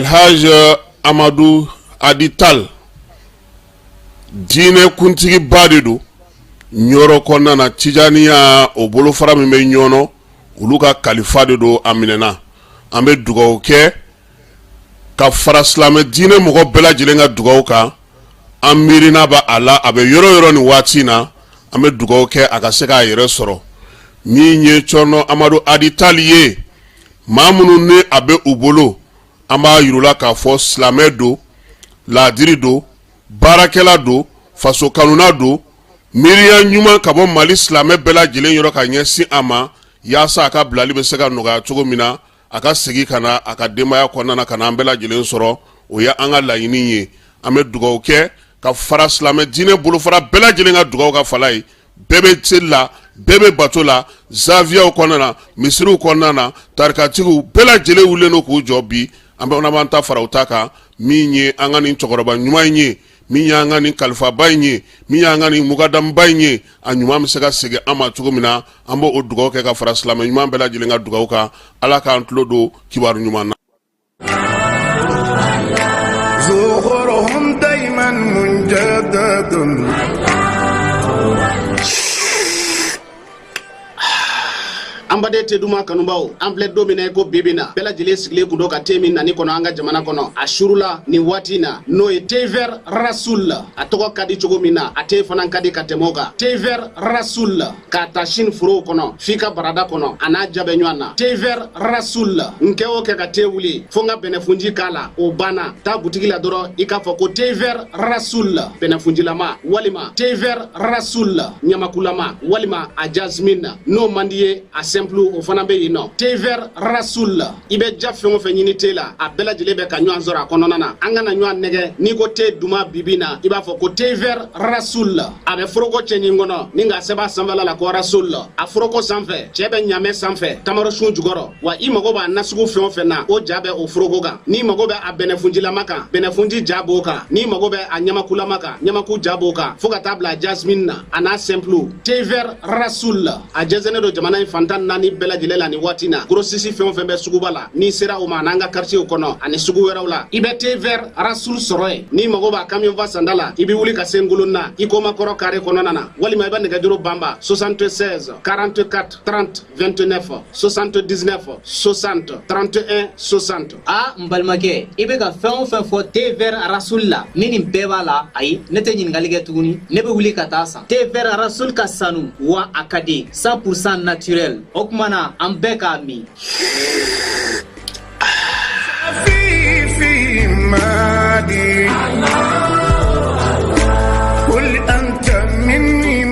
Elhaj Amadu Hadi Tal, diinɛ kuntigiba de don Ɲɔrɔ kɔnɔna na, Tijaniya o bolofara min bɛ Ɲɔnɔ, olu ka kalifa de don. A minɛna. An bɛ dugawu kɛ ka fara silamɛ diinɛ mɔgɔ bɛɛ lajɛlen ka dugawu kan. An miirina bɛ a la, a bɛ yɔrɔ yɔrɔ nin waati in na. An bɛ dugawu kɛ a ka se k'a yɛrɛ sɔrɔ. Min ye Cɔrɔnɔ Amadu Hadi Tal ye, maa minnu ni a bɛ u bolo, an b'a yir'u la k'a fɔ silamɛ don, laadiri don, baarakɛla don, faso kanuna don. Miiriya ɲuman ka bɔ Mali silamɛ bɛɛ lajɛlen yɔrɔ ka ɲɛsin a ma, yaasa a ka bilali bɛ se ka nɔgɔya cogo min na, a ka segin ka na a ka denbaya kɔnɔna na, ka na an bɛɛ lajɛlen sɔrɔ. O ye an ka laɲini ye. An bɛ dugawu kɛ ka fara silamɛ diinɛ bolofara bɛɛ lajɛlen ka dugawu ka fala ye. Bɛɛ bɛ seli la, bɛɛ bɛ bato la, zawiyaw kɔnɔna na, misiriw kɔnɔna na, tarikatigiw bɛɛ lajɛlen wulilen don k'u jɔ bi. An bɛ b'an ta fara u ta kan. Min ye an ka nin cɛkɔrɔba ɲuman in ye, min y'an ka nin kalifaba in ye, min y'an ka nin mukadamuba in ye, a ɲuman bɛ se ka segin an ma cogo min na, an b'o o dugawu kɛ ka fara silamɛ ɲuman bɛɛ lajɛlen ka dugawu kan. Ala k'an tulo don kibaru ɲuman na. An baden te duman kanubaw, an filɛ don min na i ko bi bi na, bɛɛ lajɛlen sigilen kun don ka te min nani kɔnɔ an ka jamana kɔnɔ. A surula nin waati in na, n'o ye thé vert Rasoul. A tɔgɔ ka di cogo min na, a te fana ka di ka tɛmɛ o kan. Thé vert Rasoul, k'a ta Chine forow kɔnɔ f'i ka barada kɔnɔ, a n'a ja bɛ ɲɔgɔn na. Thé vert Rasoul, n kɛ o kɛ ka te wuli fo n ka bɛnɛfunji k'a la, o banna. Taa butigi la dɔrɔn, i k'a fɔ ko thé vert Rasoul bɛnɛfunjilama, walima thé vert Rasoul ɲamakulama, walima a jasmine. N'o man di ye, a simple, o fana bɛ yen nɔ. Thé vert Rasoul, i bɛ ja fɛn o fɛn ɲini te la, a bɛɛ lajɛlen bɛ ka ɲɔgɔn sɔrɔ a kɔnɔna na. An kana ɲɔgɔn nɛgɛ. N'i ko te duman bibi na, i b'a fɔ ko thé vert Rasoul. A bɛ foroko cɛɲi kɔnɔ ni k'a sɛbɛn a sanfɛla la ko Rasoul. A foroko sanfɛ, cɛ bɛ ɲamɛ sanfɛ, tamarosun jukɔrɔ. Wa i mago b'a nasugu fɛn o fɛn na, o ja bɛ o foroko kan. N'i mago bɛ a bɛnɛfunjilama kan, bɛnɛfunji ja b'o kan. N'i mago bɛ a ɲamakulama kan, ɲamaku ja b'o kan, fo ka taa bila jasmine na, a n'a simple. Thé vert Rasoul, a jɛnsɛnnen don jamana in fan 14 bɛɛ lajɛlen la nin waati na. Grossiste fɛn o fɛn bɛ suguba la, n'i sera o ma, an'an ka quartier kɔnɔ ani sugu wɛrɛw la, i bɛ thé vert Rasoul sɔrɔ yen. N'i mago b'a camion fa sanda la, i bɛ wuli ka se Ngolonna, i Komakɔrɔ carré kɔnɔna na, walima i bɛ nɛgɛjuru banba 76 44 30 29, 79 60 31 60. A n balimakɛ, i bɛ ka fɛn o fɛn fɔ thé vert Rasoul la, ni nin bɛɛ b'a la, ayi, ne tɛ ɲininkali kɛ tuguni, ne bɛ wuli ka taa san. Thé vert Rasoul ka sanu wa a ka di, 100% naturel. O tuma na an bɛɛ k'a min.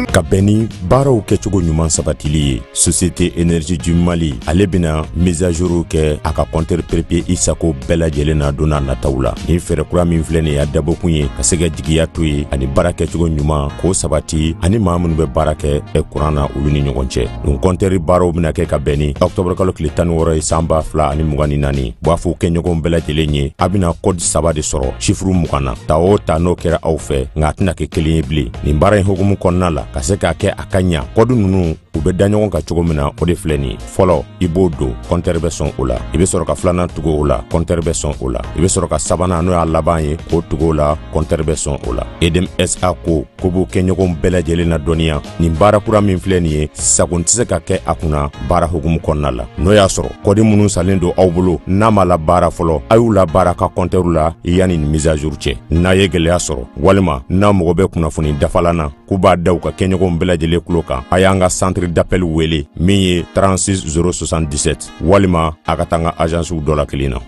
Ka bɛn ni baaraw kɛcogo ɲuman sabatili ye, Société Énergie du Mali, ale bɛna mise à jour kɛ a ka compteur prépayé i sago bɛɛ lajɛlen na don n'a nataw la. Nin fɛɛrɛ kura min filɛ nin ye, a dabɔkun ye ka se ka jigiya to ye ani baara kɛcogo ɲuman k'o sabati ani maa minnu bɛ baara kɛ kuran na, olu ni ɲɔgɔn cɛ. Nin kɔntɛri baaraw bɛna kɛ ka bɛn ni ɔktɔburu kalo tile 16 ye san 2024. B'a fɔ kɛɲɔgɔnw bɛɛ lajɛlen ye, a bɛna kɔdi saba de sɔrɔ sifuru 20 na. Ta o ta, n'o kɛra aw fɛ, nka a tɛna kɛ kelen ye bilen. Nin baara in hukumu kɔnɔna la, ka se k'a kɛ a ka ɲa, kɔdi ninnu u bɛ da ɲɔgɔn kan cogo min na, o de filɛ nin ye. Fɔlɔ, i b'o don, kɔntɛri bɛ sɔn o la. I bɛ sɔrɔ ka filanan tugu o la, kɔntɛri bɛ sɔn o la. I bɛ sɔrɔ ka sabanan, n'o y'a laban ye, k'o tugu o la, kɔntɛri bɛ sɔn o la. Edm SA ko ko b'u kɛɲɔgɔnw bɛɛ lajɛlen na dɔnniya, nin baara kura min filɛ nin ye, sagon tɛ se ka kɛ a kunna baara hukumu kɔnɔna la. N'o y'a sɔrɔ kɔdi minnu salen don aw bolo, n'a ma labaara fɔlɔ, a y'u labaara ka kɔntɛriw la yanni nin mise à jour cɛ. N'a ye gɛlɛya sɔrɔ walima n'a mago bɛ kunnafoni dafalan na, k'u b'a da u ka kɛɲɔgɔnw bɛɛ lajɛlen tulo kan, a y'an ka centre d'appel wele min ye 36 077, walima a ka taa an ka agencew dɔ la kelen na.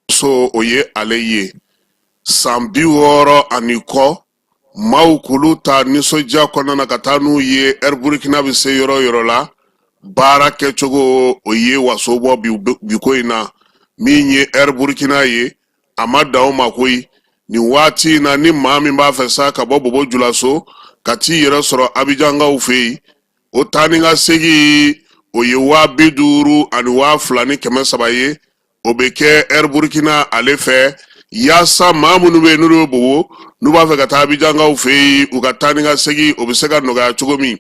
So o ye ale ye san 60 ani kɔ, maaw k'olu ta nisɔndiya kɔnɔna na ka taa n'u ye Air Burkina bɛ se yɔrɔ o yɔrɔ la, baara kɛcogo o ye waso bɔ bi ko in na. Min ye Air Burkina ye, a ma dan o ma koyi. Nin waati in na, ni maa min b'a fɛ sa ka bɔ Bobo Julaso ka t'i yɛrɛ sɔrɔ Abijankaw fɛ yen, o taa ni ka segin, o ye 50 000 ani 2300 ye. O bɛ kɛ Air Burkina ale fɛ, yaasa maa minnu bɛ yen n'olu bɛ Bobo, n'u b'a fɛ ka taa Abijankaw fɛ yen, u ka taa ni ka segin o bɛ se ka nɔgɔya cogo min.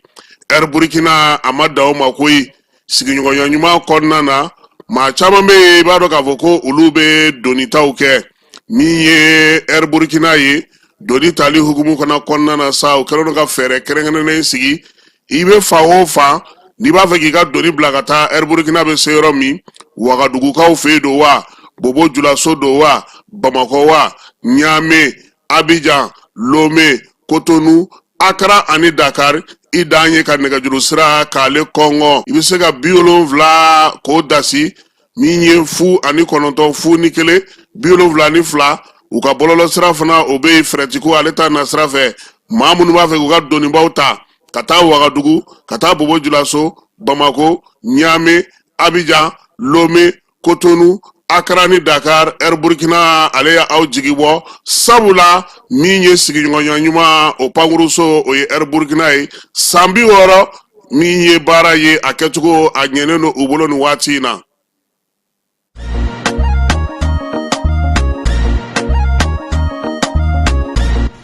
Air Burkina a ma dan o ma koyi. Sigiɲɔgɔnya ɲuman kɔnɔna na, maa caman bɛ yen, i b'a dɔn k'a fɔ ko olu bɛ donitaw kɛ. Min ye Air Burkina ye, doni tali hukumu fana kɔnɔna na sa, o kɛlen don ka fɛɛrɛ kɛrɛnkɛrɛnnen sigi. I bɛ fan o fan, n'i b'a fɛ k'i ka doni bila ka taa Air Burkina bɛ se yɔrɔ min, Wagadugukaw fɛ yen don wa, Bobo Julaso don wa, Bamakɔ wa, Ɲame, Abijan, Lome, Kotonu, Akara ani Dakar, i dan ye ka nɛgɛjuru sira k'ale kɔngɔ. I bɛ se ka 70 k'o dasi, min ye 0 ani 9, 0 ni 1, 72. U ka bɔlɔlɔ sira fana, o bɛ yen. Fɛrɛtiko ale ta nasira fɛ, maa minnu b'a fɛ k'u ka donibaw ta ka taa Wagadugu, ka taa Bobo Julaso, Bamako, Ɲame, Abijan, Lome, Kotonu, Akara ni Dakar, Air Burkina ale ye aw jigi bɔ, sabula min ye sigiɲɔgɔnya ɲuman o pankuruso, o ye Air Burkina ye. San 60 min ye baara ye, a kɛcogo a ɲɛnen don u bolo nin waati in na.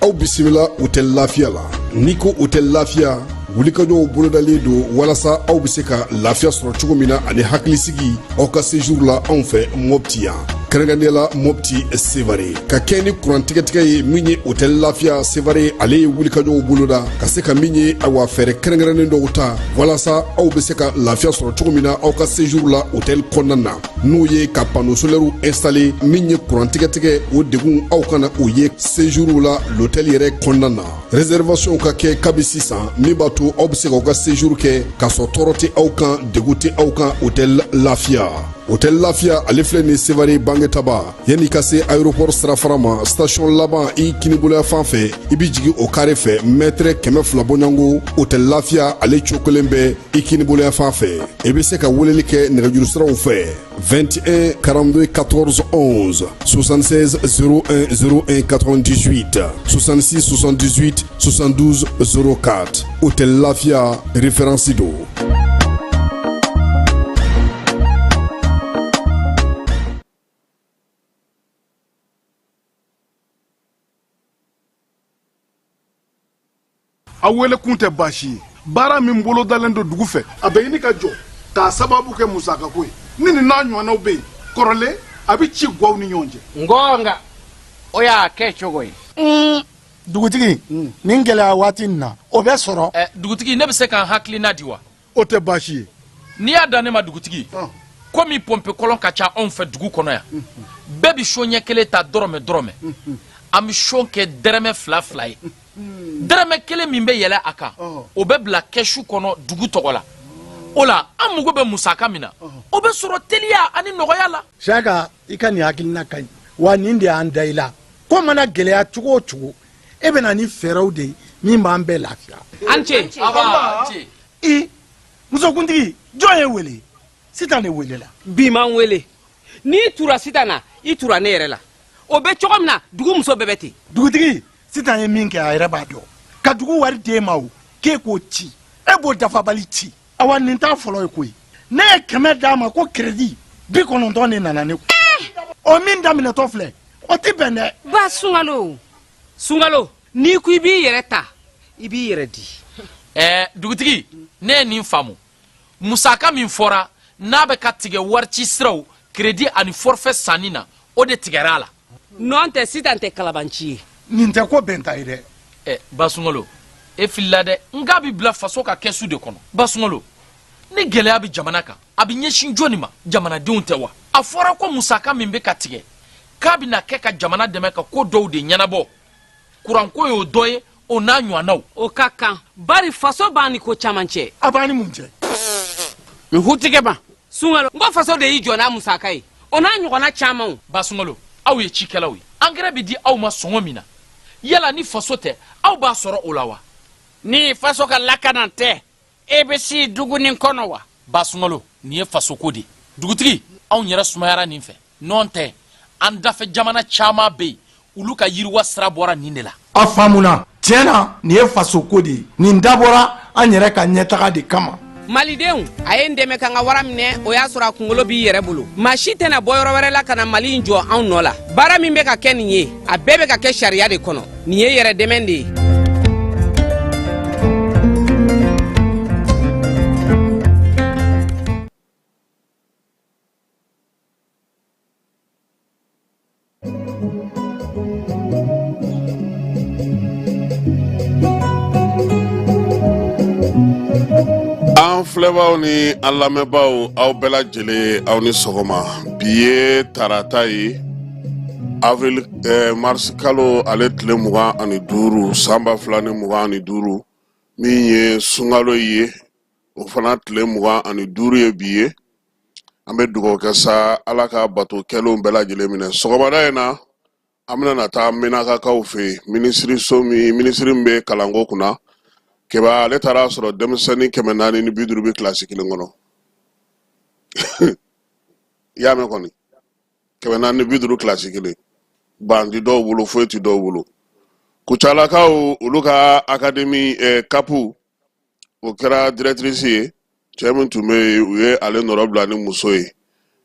Aw bisimila Hôtel Lafiya la. N'i ko Hôtel Lafiya, wulikajɔw bolodalen don walasa aw bɛ se ka lafiya sɔrɔ cogo min na ani hakilisigi aw ka séjour la anw fɛ Mopti yan, kɛrɛnkɛrɛnnenya la Mopti Sevare. Ka kɛ ni kuran tigɛtigɛ ye, min ye Hôtel Lafiya Sevare, ale ye wulikajɔw boloda ka se ka min ye, awa, fɛɛrɛ kɛrɛnkɛrɛnnen dɔw ta walasa aw bɛ se ka lafiya sɔrɔ cogo min na aw ka séjour la hôtel kɔnɔna na, n'o ye ka panneau solaire installer. Min ye kuran tigɛtigɛ, o degun aw kana o ye séjour la l'hôtel yɛrɛ kɔnɔna na. Réservation ka kɛ kabi sisan, min b'a to aw bɛ se k'aw ka séjour kɛ k'a sɔrɔ tɔɔrɔ tɛ aw kan, degun tɛ aw kan. Hôtel Lafiya, Hôtel Lafiya, ale filɛ nin Sevare Bangetaba, yanni ka se aéroport sirafara ma, station laban i kiniboloya fan fɛ, i bɛ jigin o kare fɛ, mètre 200 bɔɲɔgɔnko, Hôtel Lafiya ale cokolen bɛ i kiniboloya fan fɛ. I bɛ se ka weleli kɛ nɛgɛjuru siraw fɛ: 21 42 14 11, 76 01 01 98, 66 78 72 04. Hôtel Lafia, référence don. A wele kun tɛ baasi ye. Baara min bolodalen don dugu fɛ, a bɛ ɲini ka jɔ k'a sababu kɛ musakako ye. Ni nin n'a ɲɔgɔnnaw bɛ yen kɔrɔlen, a bɛ ci gwaw ni ɲɔgɔn cɛ. Ngɔnga o y'a kɛ cogo ye. Dugutigi, nin gɛlɛya waati nin na, o bɛ sɔrɔ. Dugutigi, ne bɛ se ka n hakilina di wa? O tɛ baasi ye. N'i y'a dan ne ma, dugutigi, komi pɔnpe kɔlɔn ka ca anw fɛ dugu kɔnɔ yan, bɛɛ bɛ son ɲɛ kelen ta dɔrɔmɛ dɔrɔmɛ. An bɛ son kɛ dɛrɛmɛ fila fila ye. Dɛrɛmɛ kelen min bɛ yɛlɛ a kan, o bɛ bila kɛsu kɔnɔ dugu tɔgɔ la. O la, an mago bɛ musaka min na, o bɛ sɔrɔ teliya ani nɔgɔya la. Siyaka, i ka nin hakilina ka ɲi wa. Nin de y'an da i la. Ko mana gɛlɛya cogo o cogo, e bɛ na ni fɛɛrɛw de ye min b'an bɛɛ lafiya. An ce. I musokuntigi, jɔn ye wele? Sitan de welela. Bi man wele. N'i tura Sitan na, i tura ne yɛrɛ la. O bɛ cogo min na, dugu muso bɛɛ bɛ ten. Dugutigi, Sitan ye min kɛ, a yɛrɛ b'a dɔn. Ka dugu wari d'e ma, o k'e k'o ci, e b'o dafabali ci. Awa, nin t'a fɔlɔ ye koyi. Ne ye 100 d'a ma ko crédit, 90 de nana ne kun. O min daminɛtɔ filɛ, o tɛ bɛn dɛ. Ba Sunkalo, Sunkalo, n'i ko i b'i yɛrɛ ta, i b'i yɛrɛ di. Ɛɛ dugutigi, ne ye nin faamu. Musaka min fɔra n'a bɛ ka tigɛ warici siraw, crédit ani forfait sanni na, o de tigɛra a la. Nɔn tɛ, Sitan tɛ kalabanci ye. Nin tɛ ko bɛnta ye dɛ. Ɛ Basunkalo, e filila dɛ. N k'a bɛ bila faso ka kɛsu de kɔnɔ. Basunkalo, ni gɛlɛya bɛ jamana kan, a bɛ ɲɛsin jɔnni ma? Jamanadenw tɛ wa? A fɔra ko musaka min bɛ ka tigɛ, k'a bɛna kɛ ka jamana dɛmɛ ka ko dɔw de ɲɛnabɔ. Kuranko y'o dɔ ye, o n'a ɲɔgɔnnaw. O ka kan, bari faso b'an ni ko caman cɛ. A b'an ni mun cɛ? N hutigɛ ma Sunkalo, n ko faso de y'i jɔ n'a musaka ye, o n'a ɲɔgɔnna camanw. Basunkalo, aw ye cikɛlaw ye. Angɛrɛ bɛ di aw ma sɔngɔ min na, yala ni faso tɛ, aw b'a sɔrɔ o la wa? Ni faso ka lakana tɛ, e bɛ si dugu nin kɔnɔ wa? Basunkalo, nin ye fasoko de ye. Dugutigi, anw yɛrɛ sumayara nin fɛ. Nɔn tɛ, an dafɛ jamana caman bɛ yen, olu ka yiriwa sira bɔra nin de la. A faamuna. Tiɲɛ na, nin ye fasoko de ye. Nin dabɔra an yɛrɛ ka ɲɛtaga de kama. Malidenw, a ye n dɛmɛ ka n ka wara minɛ. O y'a sɔrɔ a kunkolo b'i yɛrɛ bolo. Maa si tɛna bɔ yɔrɔ wɛrɛ la ka na Mali in jɔ anw nɔ la. Baara min bɛ ka kɛ nin ye, a bɛɛ bɛ ka kɛ sariya de kɔnɔ. Nin ye yɛrɛ dɛmɛ de ye. An filɛbaaw ni an lamɛnbaaw, aw bɛɛ lajɛlen, aw ni sɔgɔma. Bi ye tarata ye, avril mars kalo ale tile 25, san 2025, min ye sunkalo ye, o fana tile 25 ye bi ye. An bɛ dugawu kɛ sa, Ala ka bato kɛlenw bɛɛ lajɛlen minɛ. Sɔgɔmada in na, an bɛna na taa Menakakaw fɛ yen, minisiriso min, minisiri min bɛ kalanko kunna, Keba, ale taara sɔrɔ denmisɛnnin 450 bɛ kilasi kelen kɔnɔ. I y'a mɛn kɔni, 450 kilasi kelen, ban ti dɔw bolo, foyi ti dɔw bolo. Kucalakaw, olu ka akademi kapu, o kɛra directrice ye. Cɛ min tun bɛ yen, u ye ale nɔrɔ bila ni muso ye.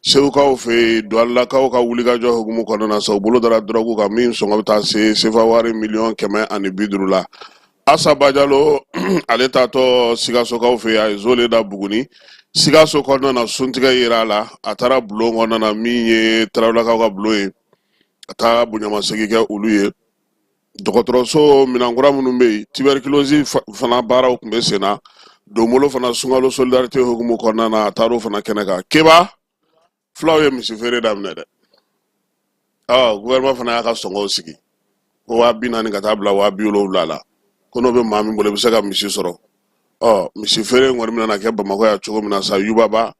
Segukaw fɛ yen, duwanilakaw ka wulikajɔ hukumu kɔnɔna na sa, u bolo dara dɔrɔgu kan min sɔngɔ bɛ taa se sefa wari miliyɔn 150 la. Asa Bajalo, ale taatɔ Sikasokaw fɛ yen, a ye zole da Buguni. Sikaso kɔnɔna na, suntigɛ yera a la. A taara bulon kɔnɔna na, min ye Tarawelelakaw ka bulon ye, ka taa bonyamasegin kɛ olu ye. Dɔgɔtɔrɔso minankura minnu bɛ yen, tuberculose fana baaraw tun bɛ sen na. Donbolo fana, sunkalo solidarité hukumu kɔnɔna na, a taar'o fana kɛnɛ kan. Keba, fulaw ye misi feere daminɛ dɛ. Ɔ gouvernement fana y'a ka sɔngɔw sigi ko 40 000 ka taa bila 70 000 la, ko n'o bɛ maa min bolo, i bɛ se ka misi sɔrɔ. Ɔ misi feere in kɔni bɛna na kɛ Bamakɔ yan cogo min na sa, Yubaba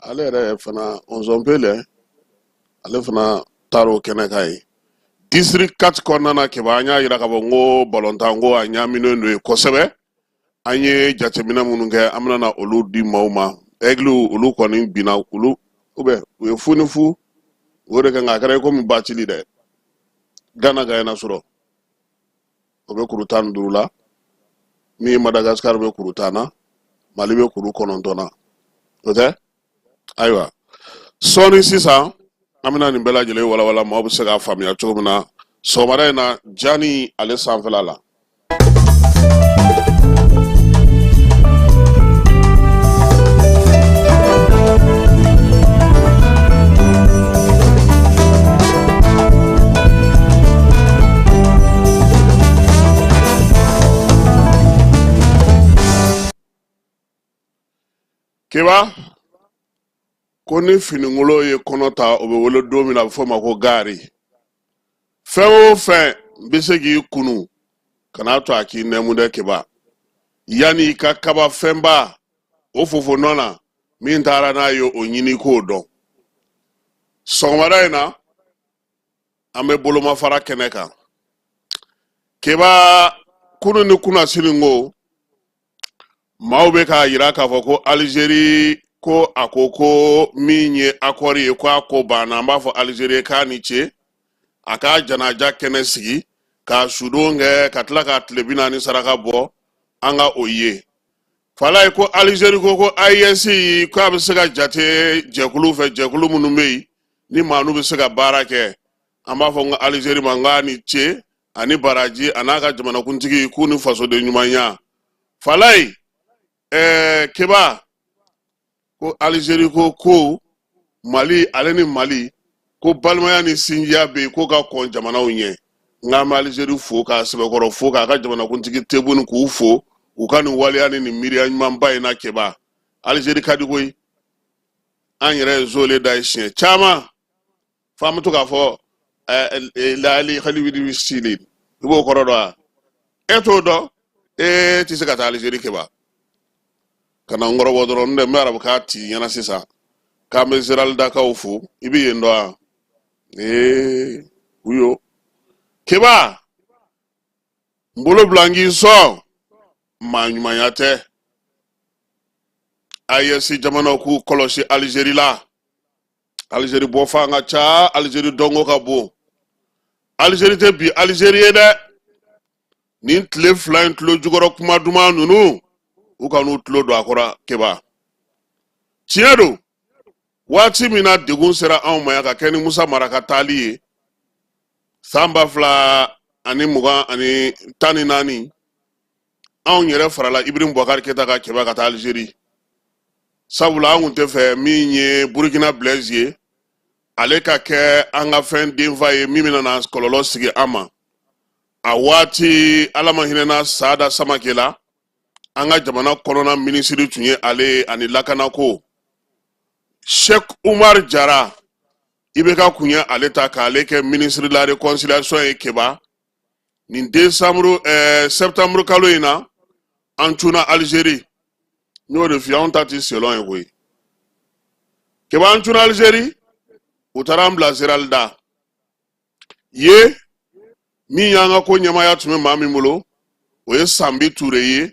ale yɛrɛ fana ɔnzɔnpele, ale fana taar'o kɛnɛ kan yen. District 4 kɔnɔna na, Keba, an y'a yira k'a fɔ n ko balontan ko a ɲaaminen don yen kosɛbɛ. An ye jateminɛ minnu kɛ, an bɛna na olu di maaw ma. Aigle, olu kɔni binna, olu ou bien u ye fu ni fu o de kɛ, nka a kɛra i komi bacili dɛ. Gana gagnéna sɔrɔ, o bɛ kuru 15 la. Min ye Madagascar bɛ kuru 10 na, Mali bɛ kuru 9 na, o tɛ. Ayiwa, sɔɔni sisan, an bɛna nin bɛɛ lajɛlen walawala, maaw bɛ se k'a faamuya cogo min na sɔgɔmada in na, jani ale sanfɛla la. Keba, ko ni finikolon ye kɔnɔ ta, o bɛ wele don min na, a bɛ fɔ o ma ko gaari. Fɛn o fɛn bɛ se k'i kunu, kan'a to a k'i nɛmu dɛ. Keba, yanni i ka kaba fɛnba o fofo nɔ na, min taara n'a ye, o ɲini k'o dɔn. Sɔgɔmada in na, an bɛ bolomafara kɛnɛ kan. Keba, kunu ni kunasini ko maaw bɛ k'a yira k'a fɔ ko Alizeri ko a ko ko min ye accord ye, ko a ko banna. An b'a fɔ Alizeri ye k'a ni ce, a k'a janaja kɛnɛ sigi k'a sudon kɛ, ka tila k'a tile 40 saraka bɔ, an ka o ye. Falaye ko Alizeri ko ko AES k'a bɛ se ka jate jɛkulu fɛ, jɛkulu minnu bɛ yen ni maa n'u bɛ se ka baara kɛ. An b'a fɔ n ko Alizeri ma n k'a ni ce ani baraji, a n'a ka jamanakuntigi k'u ni fasoden ɲumanya. Falaye, Keba, ko Alizeri ko ko Mali, ale ni Mali ko balimaya ni sinjiya bɛ yen, ko ka kɔn jamanaw ɲɛ. N k'an bɛ Alizeri fo k'a sɛbɛkɔrɔ fo, k'a ka jamanakuntigi Tebuni k'u fo u ka nin waleya ni nin miiriya ɲumanba in na. Keba, Alizeri ka di koyi. An yɛrɛ ye zole da ye siɲɛ caman, f'an bɛ to k'a fɔ laali haliwidi sili. I b'o kɔrɔ dɔn wa? E t'o dɔn, e tɛ se ka taa Alizeri. Keba, ka na n kɔrɔbɔ dɔrɔn, n tɛ n bɛ arabukan t'i ɲɛna sisan. K'an bɛ Zeraldakaw fo. I bɛ yen dɔn wa? Ee, uyo Keba, n bolo bila n k'i sɔn, maa ɲumanya tɛ. AES jamanaw k'u kɔlɔsi Alizeri la. Alizeri bɔfan ka ca, Alizeri dɔnko ka bon. Alizeri tɛ bi Alizeri ye dɛ. Nin tile fila in tulo jukɔrɔ kuma duman ninnu, u kan'u tulo don a kɔrɔ. Keba, tiɲɛ don, waati min na degun sera anw ma yan ka kɛ ni Musa Mara ka taali ye san 2014, anw yɛrɛ farala Ibrahim Boubacar Keita kan, Keba, ka taa Alizeri, sabula an kun tɛ fɛ min ye Burukina Blaise ye, ale ka kɛ an ka fɛn denfa ye min bɛna na kɔlɔlɔ sigi an ma. A waati, Ala ma hinɛna Sada Samake la. An ka jamana kɔnɔna minisiri tun ye ale ye ani lakanako. Sheikh Umar Jara, IBK kun ye ale ta k'ale kɛ ministre de la réconciliation ye. Keba, nin décembre septembre kalo in na, an cunna Algérie. N y'o de f'i ye, anw ta ti selon ye koyi. Keba, an cunna Algérie, u taara an bila Zeralda ye. Min y'an ka ko ɲɛmaaya tun bɛ maa min bolo, o ye Sanbi Ture ye.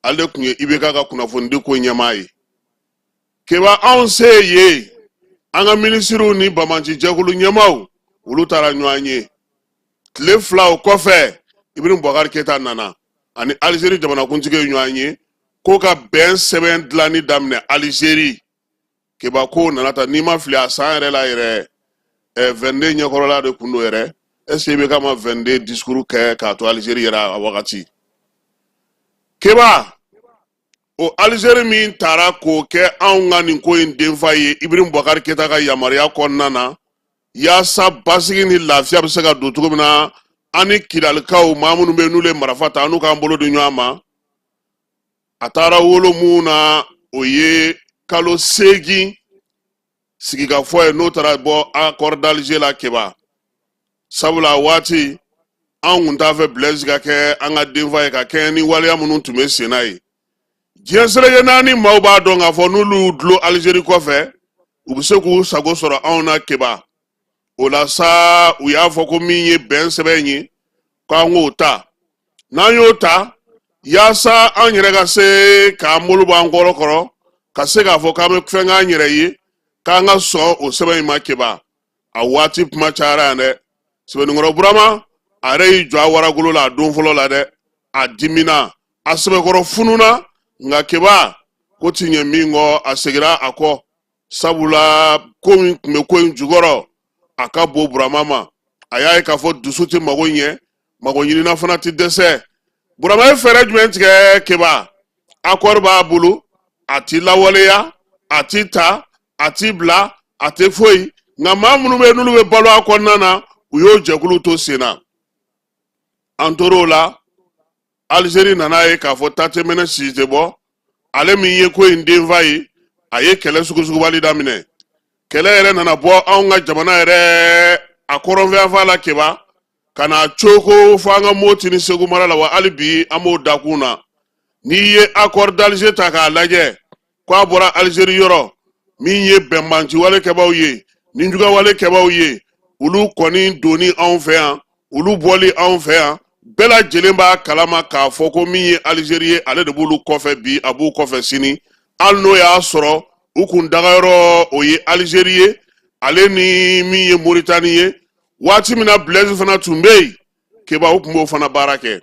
Ale de tun ye IBK ka kunnafonidi ko ɲɛmaa ye. Keba, anw se ye, an ka minisiriw ni banbaanci jɛkulu ɲɛmaaw, olu taara ɲɔgɔn ye. Tile 2 o kɔfɛ, Ibrahim Boubacar Keita nana ani Alizeri jamanakuntigi ye ɲɔgɔn ye ko ka bɛn sɛbɛn dilanni daminɛ Alizeri. Keba, ko nana ta, n'i ma fili, a san yɛrɛ la yɛrɛ, 22 ɲɛkɔrɔla de kun don yɛrɛ. Est ce que IBK ma 22 discours kɛ k'a to Alizeri yɛrɛ a wagati? Keba, o Alizeri min taara k'o kɛ anw ka nin ko in denfa ye Ibrahim Boubacar Keita ka yamaruya kɔnɔna na, yaasa basigi ni lafiya bɛ se ka don cogo min na an ni Kidalikaw, maa minnu bɛ n'olu ye marifa ta, an n'u k'an bolo di ɲɔgɔn ma. A taara wolo mun na, o ye kalo 8 sigikafɔ ye, n'o taara bɔ accord d'Alger la. Keba, sabula waati an kun t'a fɛ Blaise ka kɛ an ka denfa ye ka kɛɲɛ ni waleya minnu tun bɛ sen na ye. Diɲɛ seleke naani maaw b'a dɔn k'a fɔ n'olu y'u dulon Alizeri kɔfɛ, u bɛ se k'u sago sɔrɔ anw na. Keba, o la sa, u y'a fɔ ko min ye bɛn sɛbɛn ye, k'an k'o ta. N'an y'o ta, yaasa an yɛrɛ ka se k'an bolo bɔ an kɔrɔ kɔrɔ, ka se k'a fɔ k'an bɛ fɛn k'an yɛrɛ ye, k'an ka sɔn o sɛbɛn in ma. Keba, a waati kuma cayara yan dɛ. Sɛbɛnnikɔrɔ Burama, a yɛrɛ y'i jɔ a waragolo la a don fɔlɔ la dɛ. A dimina, a sɛbɛkɔrɔ fununa. Nka Keba, ko ti ɲɛ min kɔ, a segira a kɔ, sabula ko min tun bɛ ko in jukɔrɔ, a ka bon Burama ma. A y'a ye k'a fɔ dusu tɛ mago ɲɛ, mago ɲinina fana tɛ dɛsɛ. Burama ye fɛɛrɛ jumɛn tigɛ? Keba, accord b'a bolo, a ti lawaleya, a ti ta, a ti bila, a tɛ foyi. Nka maa minnu bɛ n'olu bɛ balo a kɔnɔna na, u y'o jɛkulu to sen na. An tor'o la, Alizeri nana ye k'a fɔ ta tɛ mɛnɛ, sisi tɛ bɔ. Ale min ye ko in denfa ye, a ye kɛlɛ sugusugubali daminɛ. Kɛlɛ yɛrɛ nana bɔ anw ka jamana yɛrɛ a kɔrɔnfɛyanfan la, Keba, ka na coko fo an ka Moti ni Segu mara la. Wa hali bi an b'o dakun na. N'i ye accord d'Alger ta k'a lajɛ, ko a bɔra Alizeri yɔrɔ, min ye bɛnbanciwale kɛbaaw ye, nijuguyawale kɛbaaw ye, olu kɔni donni anw fɛ yan, olu bɔli anw fɛ yan, bɛɛ lajɛlen b'a kalama k'a fɔ ko min ye Alizeri ye, ale de b'olu kɔfɛ bi, a b'u kɔfɛ sini. Hali n'o y'a sɔrɔ u kun dagayɔrɔ o ye Alizeri ye, ale ni min ye Moritani ye. Waati min na Blaise fana tun bɛ yen, Keba, u tun b'o fana baara kɛ.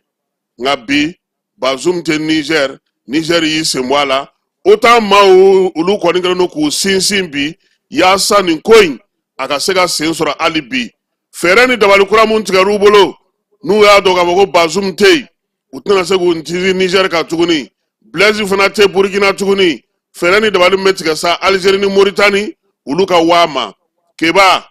Nka bi, Bazum tɛ Niger, Niger y'i sen bɔ a la. OTAN maaw, olu kɔni kɛlen don k'u sinsin bi yaasa nin ko in a ka se ka sen sɔrɔ. Hali bi, fɛɛrɛ ni dabali kura mun tigɛr'u bolo, n'u y'a dɔn k'a fɔ ko Bazum tɛ yen, u tɛna se k'u sinsin Niger kan tuguni, Blaise fana tɛ Burkina tuguni, fɛɛrɛ ni dabali min bɛ tigɛ sa, Algérie ni Mauritanie, olu ka waa ma. Keba,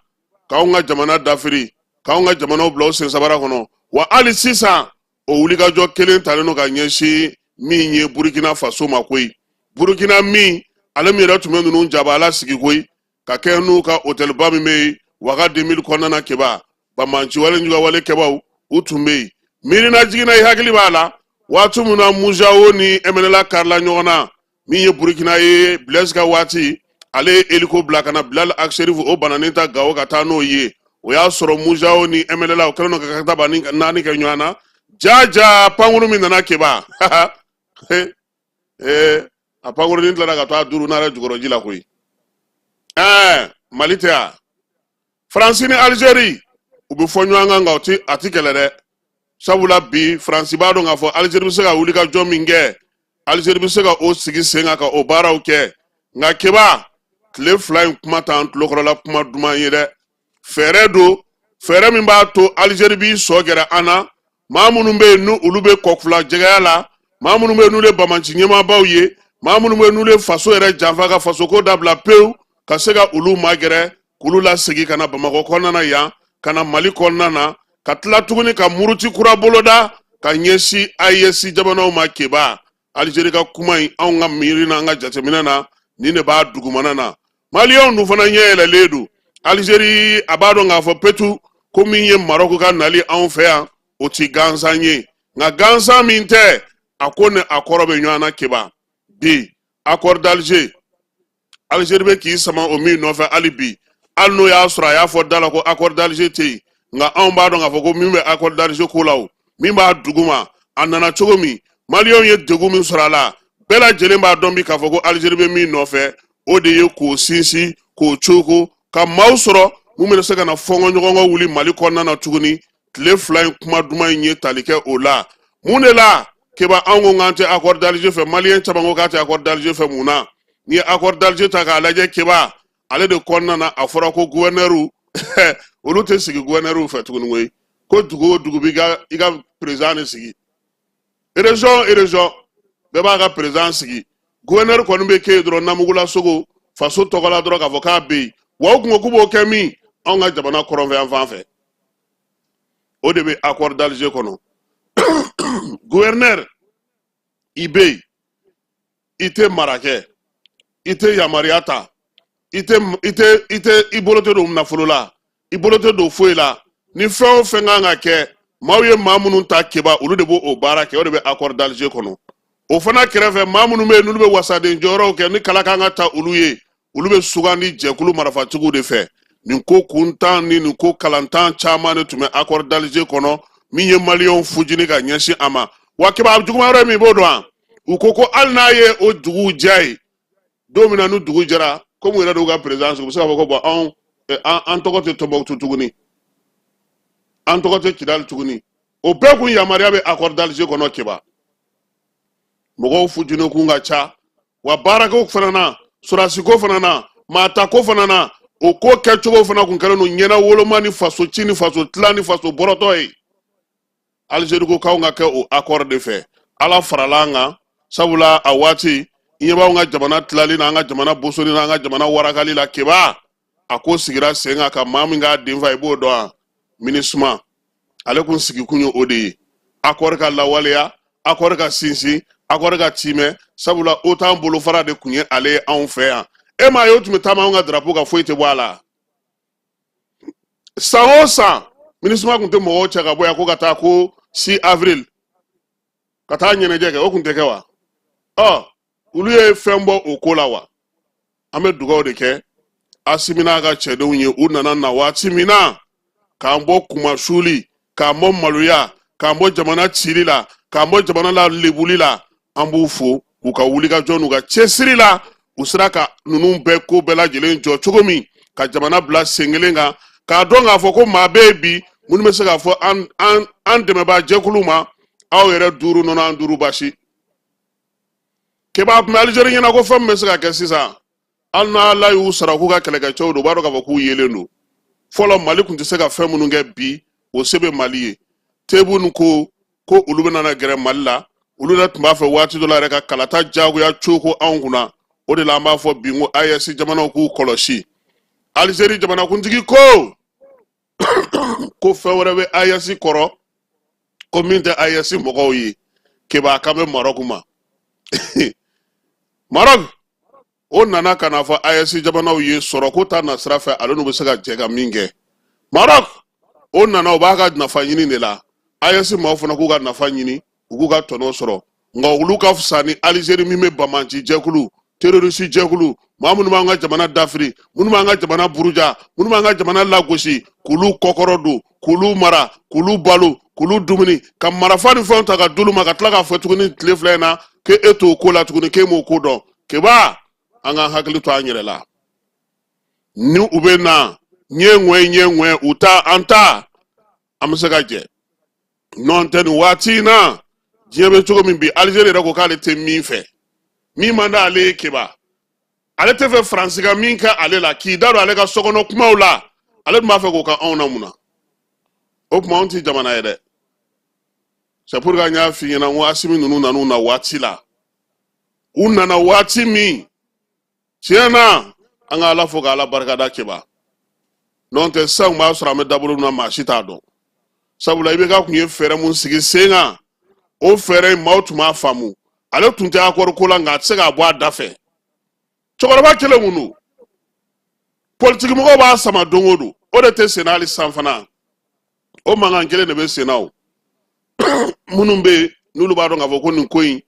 k'anw ka jamana dafiri, k'anw ka jamanaw bila u sen sabara kɔnɔ. Wa hali sisan, o wulikajɔ kelen talen don ka ɲɛsin min ye Burukina Faso ma koyi. Burukina min, ale min yɛrɛ tun bɛ ninnu jabala sigi koyi, ka kɛ n'u ka hôtelba min bɛ yen Waga 2000 kɔnɔna na. Keba, banbaanciwale juguyawale kɛbaw, u tun bɛ yen. Miirina jiginna, i hakili b'a la, waati min na Mujao ni MNLA karila ɲɔgɔn na, min ye Burukina ye, Blaise ka waati, ale ye hélico bila ka na Bilal Ag Acherif, o bananen ta Gawo ka taa n'o ye. O y'a sɔrɔ Mujao ni MNLA, o kɛlen don ka ka taba ni naani kɛ ɲɔgɔn na. Ja ja, pankuru min nana, Keba, ee, a pankurunin tilara ka to a duuru n'a yɛrɛ jukɔrɔ ji la koyi. Ɛɛ, Mali tɛ yan. Faransi ni Alizeri, u bɛ fɔ ɲɔgɔn kan, nka o ti a ti kɛlɛ dɛ. Sabula bi, Faransi b'a dɔn k'a fɔ Alizeri bɛ se ka wuli ka jɔ min kɛ, Alizeri bɛ se ka o sigi sen kan ka o baaraw kɛ. Nka Keba, tile 2 in kuma t'an tulokɔrɔla kuma duman ye dɛ. Fɛɛrɛ don, fɛɛrɛ min b'a to Alizeri b'i sɔ gɛrɛ an na. Maa minnu bɛ yen, n'u olu bɛ kɔfila jɛgɛya la, maa minnu bɛ yen, n'olu ye banbaanci ɲɛmaabaw ye, maa minnu bɛ yen, n'olu ye faso yɛrɛ janfa ka fasoko dabila pewu, ka se ka olu magɛrɛ, k'olu lasegin ka na Bamakɔ kɔnɔna na yan, ka na Mali kɔnɔna na, ka tila tuguni ka muruti kura boloda ka ɲɛsin AES jamanaw ma. Keba. Alizeri ka kuma in, anw ka miiri n'an ka jateminɛ na, nin de b'a dugumana na. Maliyɛnw dun fana ɲɛ yɛlɛlen don. Alizeri a b'a dɔn k'a fɔ petu ko min ye Marɔku ka nali anw fɛ yan, o ti gansan ye. Nka gansan min tɛ, a ko ni a kɔrɔ bɛ ɲɔgɔn na. Keba, bi accord d'Alger, Algérie bɛ k'i sama o min nɔfɛ hali bi, hali n'o y'a sɔrɔ a y'a fɔ da la ko accord d'Alger tɛ yen, nka anw b'a dɔn k'a fɔ ko min bɛ accord d'Alger ko la, o min b'a duguma, a nana cogo min, maliyɛnw ye degun min sɔrɔ a la, bɛɛ lajɛlen b'a dɔn bi k'a fɔ ko Algérie bɛ min nɔfɛ, o de ye k'o sinsin, k'o coko, ka maaw sɔrɔ mun bɛ se ka na fɔnkɔɲɔgɔnkɔ wuli Mali kɔnɔna na tuguni. Tile 2 in kuma duman in ye tali kɛ o la. Mun de la, Keba, anw ko k'an tɛ accord d'Alger fɛ? Maliyɛn caman ko k'a tɛ accord d'Alger fɛ. Mun na? N'i ye accord d'Alger ta k'a lajɛ, Keba, ale de kɔnɔna na, a fɔra ko gouverneur olu tɛ sigi gouverneur fɛ tuguni koyi, ko dugu o dugu b'i ka i ka président de sigi, région o région bɛɛ b'a ka président sigi. Gouverneur kɔni bɛ kɛ yen dɔrɔn namugula sogo faso tɔgɔ la dɔrɔn, k'a fɔ k'a bɛ yen. Wa u kun ko k'u b'o kɛ min anw ka jamana kɔrɔnfɛ yan fan fɛ, o de bɛ accord d'Alger kɔnɔ. Gouverneur, i bɛ yen, i tɛ mara kɛ, i tɛ yamaruya ta, i tɛ i tɛ i tɛ i bolo tɛ don nafolo la, i bolo tɛ don foyi la. Ni fɛn o fɛn kan ka kɛ, maaw ye maa minnu ta, Keba, olu de b'o o baara kɛ. O de bɛ accord d'Alger kɔnɔ. O fana kɛrɛfɛ, maa minnu bɛ yen n'olu bɛ wasaden jɔyɔrɔw kɛ, ni kala kan ka ta olu ye, olu bɛ sugandi jɛkulu marafatigiw de fɛ. Nin ko kuntan ni nin ko kalantan caman de tun bɛ accord d'Alger kɔnɔ, min ye maliyɛnw fujini ka ɲɛsin a ma. Wa Keba, a juguman yɔrɔ ye min, i b'o dɔn wa? U ko ko hali n'a ye o duguw diya ye, don min na ni dugu jɛra, komi u yɛrɛ de y'u ka président sigi, u bɛ se k'a fɔ ko bɔn, anw an tɔgɔ tɛ Tɔnbɔkutu tuguni, an tɔgɔ tɛ Kidali tuguni. O bɛɛ kun yamaruya bɛ accord d'Alger kɔnɔ. Keba, mɔgɔw fujini kun ka ca. Wa baarako fana na, sɔrɔdasiko fana na, maatako fana na, o ko kɛcogo fana kun kɛlen don ɲɛna woloma ni faso ci ni faso tila ni faso bɔrɔtɔ ye. Alizeri ko k'anw ka kɛ o accord de fɛ. Ala farala an kan, sabula a waati i ɲɛ b'anw ka jamana tilali na, an ka jamana bosoni na, an ka jamana warakali la. Keba, a ko sigira sen kan ka maa min k'a denfa, i b'o dɔn wa? MINUSMA, ale kun sigikun ye o de ye, accord ka lawaleya, accord ka sinsin, accord ka tiimɛ, sabula OTAN bolofara de kun ye ale ye anw fɛ yan. E m'a ye, o tun bɛ taama anw ka drapeau kan, foyi tɛ bɔ a la. San o san, MINUSMA kun tɛ mɔgɔw cɛ ka bɔ yan ko ka taa ko 6 avril ka taa ɲɛnajɛ kɛ, o kun tɛ kɛ wa? Ɔ, olu ye fɛn bɔ o ko la wa? An bɛ dugaw de kɛ Asimi n'a ka cɛdenw ye. U nana na waati min na k'an bɔ kunmasuli, k'an bɔ maloya, k'an bɔ jamana cili la, k'an bɔ jamana la lebuli la, an b'u fo u ka wulikajɔ n'u ka cɛsiri la. U sera ka ninnu bɛɛ ko bɛɛ lajɛlen jɔ cogo min ka jamana bila sen kelen kan, k'a dɔn k'a fɔ ko maa bɛ yen bi minnu bɛ se k'a fɔ an dɛmɛbaa jɛkulu ma, aw yɛrɛ duuru nɔnɔ, an duuru basi. Keba, tun bɛ Alizeri ɲɛna ko fɛn min bɛ se ka kɛ sisan, hali n'Ala y'u sara k'u ka kɛlɛkɛcɛw don, u b'a dɔn k'a fɔ k'u yelen don. Fɔlɔ, Mali tun tɛ se ka fɛn minnu kɛ, bi o se bɛ Mali ye. Tebboune ko olu bɛna na gɛrɛ Mali la, olu yɛrɛ tun b'a fɛ waati dɔ la yɛrɛ ka kalata jagoya coko anw kunna. O de la an b'a fɔ bi ko AES jamanaw k'u kɔlɔsi. Alizeri jamanakuntigi ko fɛn wɛrɛ bɛ AES kɔrɔ, ko min tɛ AES mɔgɔw ye. Keba, a kan bɛ Marɔku ma. Marɔku o nana ka n'a fɔ AES jamanaw ye sɔrɔko ta nasira fɛ, ale n'u bɛ se ka jɛ ka min kɛ. Marɔku o nana, o b'a ka nafa ɲini de la. AES maaw fana k'u ka nafa ɲini, u k'u ka tɔnɔ sɔrɔ, nka olu ka fisa ni Alizeri min bɛ banbaanci jɛkulu, terroriste jɛkulu, maa minnu b'an ka jamana dafiri, minnu b'an ka jamana buruja, minnu b'an ka jamana lagosi, k'olu kɔkɔrɔ don, k'olu mara, k'olu balo, k'olu dumuni, ka marafa ni fɛnw ta ka d'olu ma, ka tila k'a fɔ tuguni tile 2 in na k'e t'o ko la tuguni, k'e m'o ko dɔn. Keba, an k'an hakili to an yɛrɛ la. Ni u bɛ na ɲɛ ŋɔɛ ɲɛ ŋɔɛ, u ta an ta, an bɛ se ka jɛ nɔn tɛ. Nin waati in na, diɲɛ bɛ cogo min bi, Alizeri yɛrɛ ko k'ale tɛ min fɛ, min man d'ale ye, Keba, ale tɛ fɛ Faransi ka min kɛ ale la, k'i da don ale ka sokɔnɔ kumaw la, ale tun b'a fɛ k'o ka anw na mun na? O tuma, anw tɛ jamana ye dɛ. C'est pourquoi n y'a f'i ɲɛna n ko Asimi ninnu nan'u na waati la, u nana waati min, tiɲɛ na, an ka Ala fo ka Ala barikada, Keba. N'o tɛ, sisan b'a sɔrɔ an bɛ dabolo min na, maa si t'a dɔn, sabula IBK tun ye fɛɛrɛ mun sigi sen kan, o fɛɛrɛ in, maaw tun b'a faamu. Ale tun tɛ accord ko la, nka a tɛ se k'a bɔ a da fɛ. Cɛkɔrɔba kelen kun don, politikimɔgɔw b'a sama don o don, o de tɛ senna hali san fana. O mankan kelen de bɛ senna. O minnu bɛ yen n'olu b'a dɔn k'a fɔ ko nin ko in